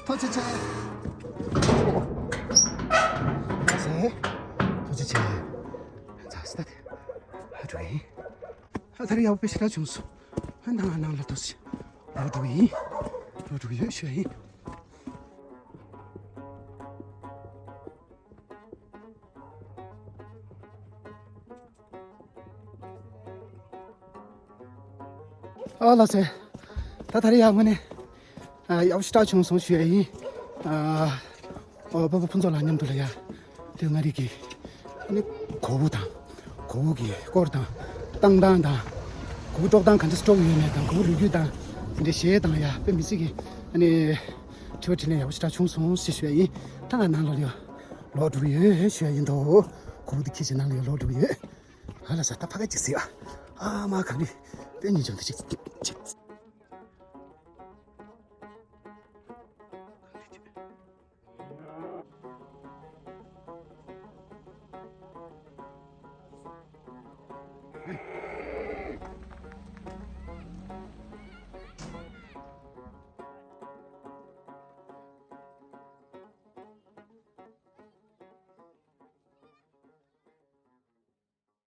ཐུགས་རྗེ་ཆེ། ལགས་སེ། ཐུགས་རྗེ་ཆེ། ཚ་སི་ད་དེ། ཧ་འགྲོ་ཡིན། ཧ་ད་རིང་ཡག་པོ་དཔེ་ཞེ་དྲག་བྱུང་སོང་། ཧ་ནང་ང་ནང་ལ་ཐུགས་རྗེ་ཆེ། ལོག་འགྲོ་ཡིན། ལོག་འགྲོ་ཡོད་ཞུ་ཡིན། ཨོ་ལགས་སེ། ད་ད་རེས་ཡག་པོ་ནས་ཨ་ཡག་པོ་ཞེ་དྲག་བྱུང་སོང་ཞུ་ཡ་ཡིན། ཨ་ཨོ་སྤོ་བོ་ཕུན་ཚོགས་ལགས་མཉམ་དུ་ལ་ཡ་དེ་མངའ་རིས་ཀྱི་ཨ་ནི་གོ་བོ་དང་གོ་བོ་གི་སྐོར་དང་བཏང་སྟངས་དང་གོ་བོ་དཀྲོག་སྟངས་ག་འདྲ་དཀྲོག་ཡོད་མེད་དང་གོ་བོ་ལོ་རྒྱུས་དང་དེ་འདྲའི་གཞས་དང་ཡ་དཔེ་མི་སྲིད་ཀྱི་ཨ་ནི་དྲི་བ་དྲིས་ལན་ཡག་པོ་ཞེ་དྲག་བྱུང་སོང་ཞེས་ཞུ་ཡ་ཡིན། ད་ང་ནང་ལོགས་ལ་ཡ་ལོག་འགྲོ་གི་ཡོད་ཞུ་ཡ་ཡིན་དོ། གོ་བོ་དེ་ཁྱེར་བྱས་ནང་ལ་ཡ་ལོག་འགྲོ་གི་ཡོད། ཨ་ལ་ས་ད་ཕ་ག་ཅིག་ཟེར་ཨ། ཨ་མ་གང་ནི་དཔེ་ཉིན་ཅང་དེ་ཅིག་ཅིག་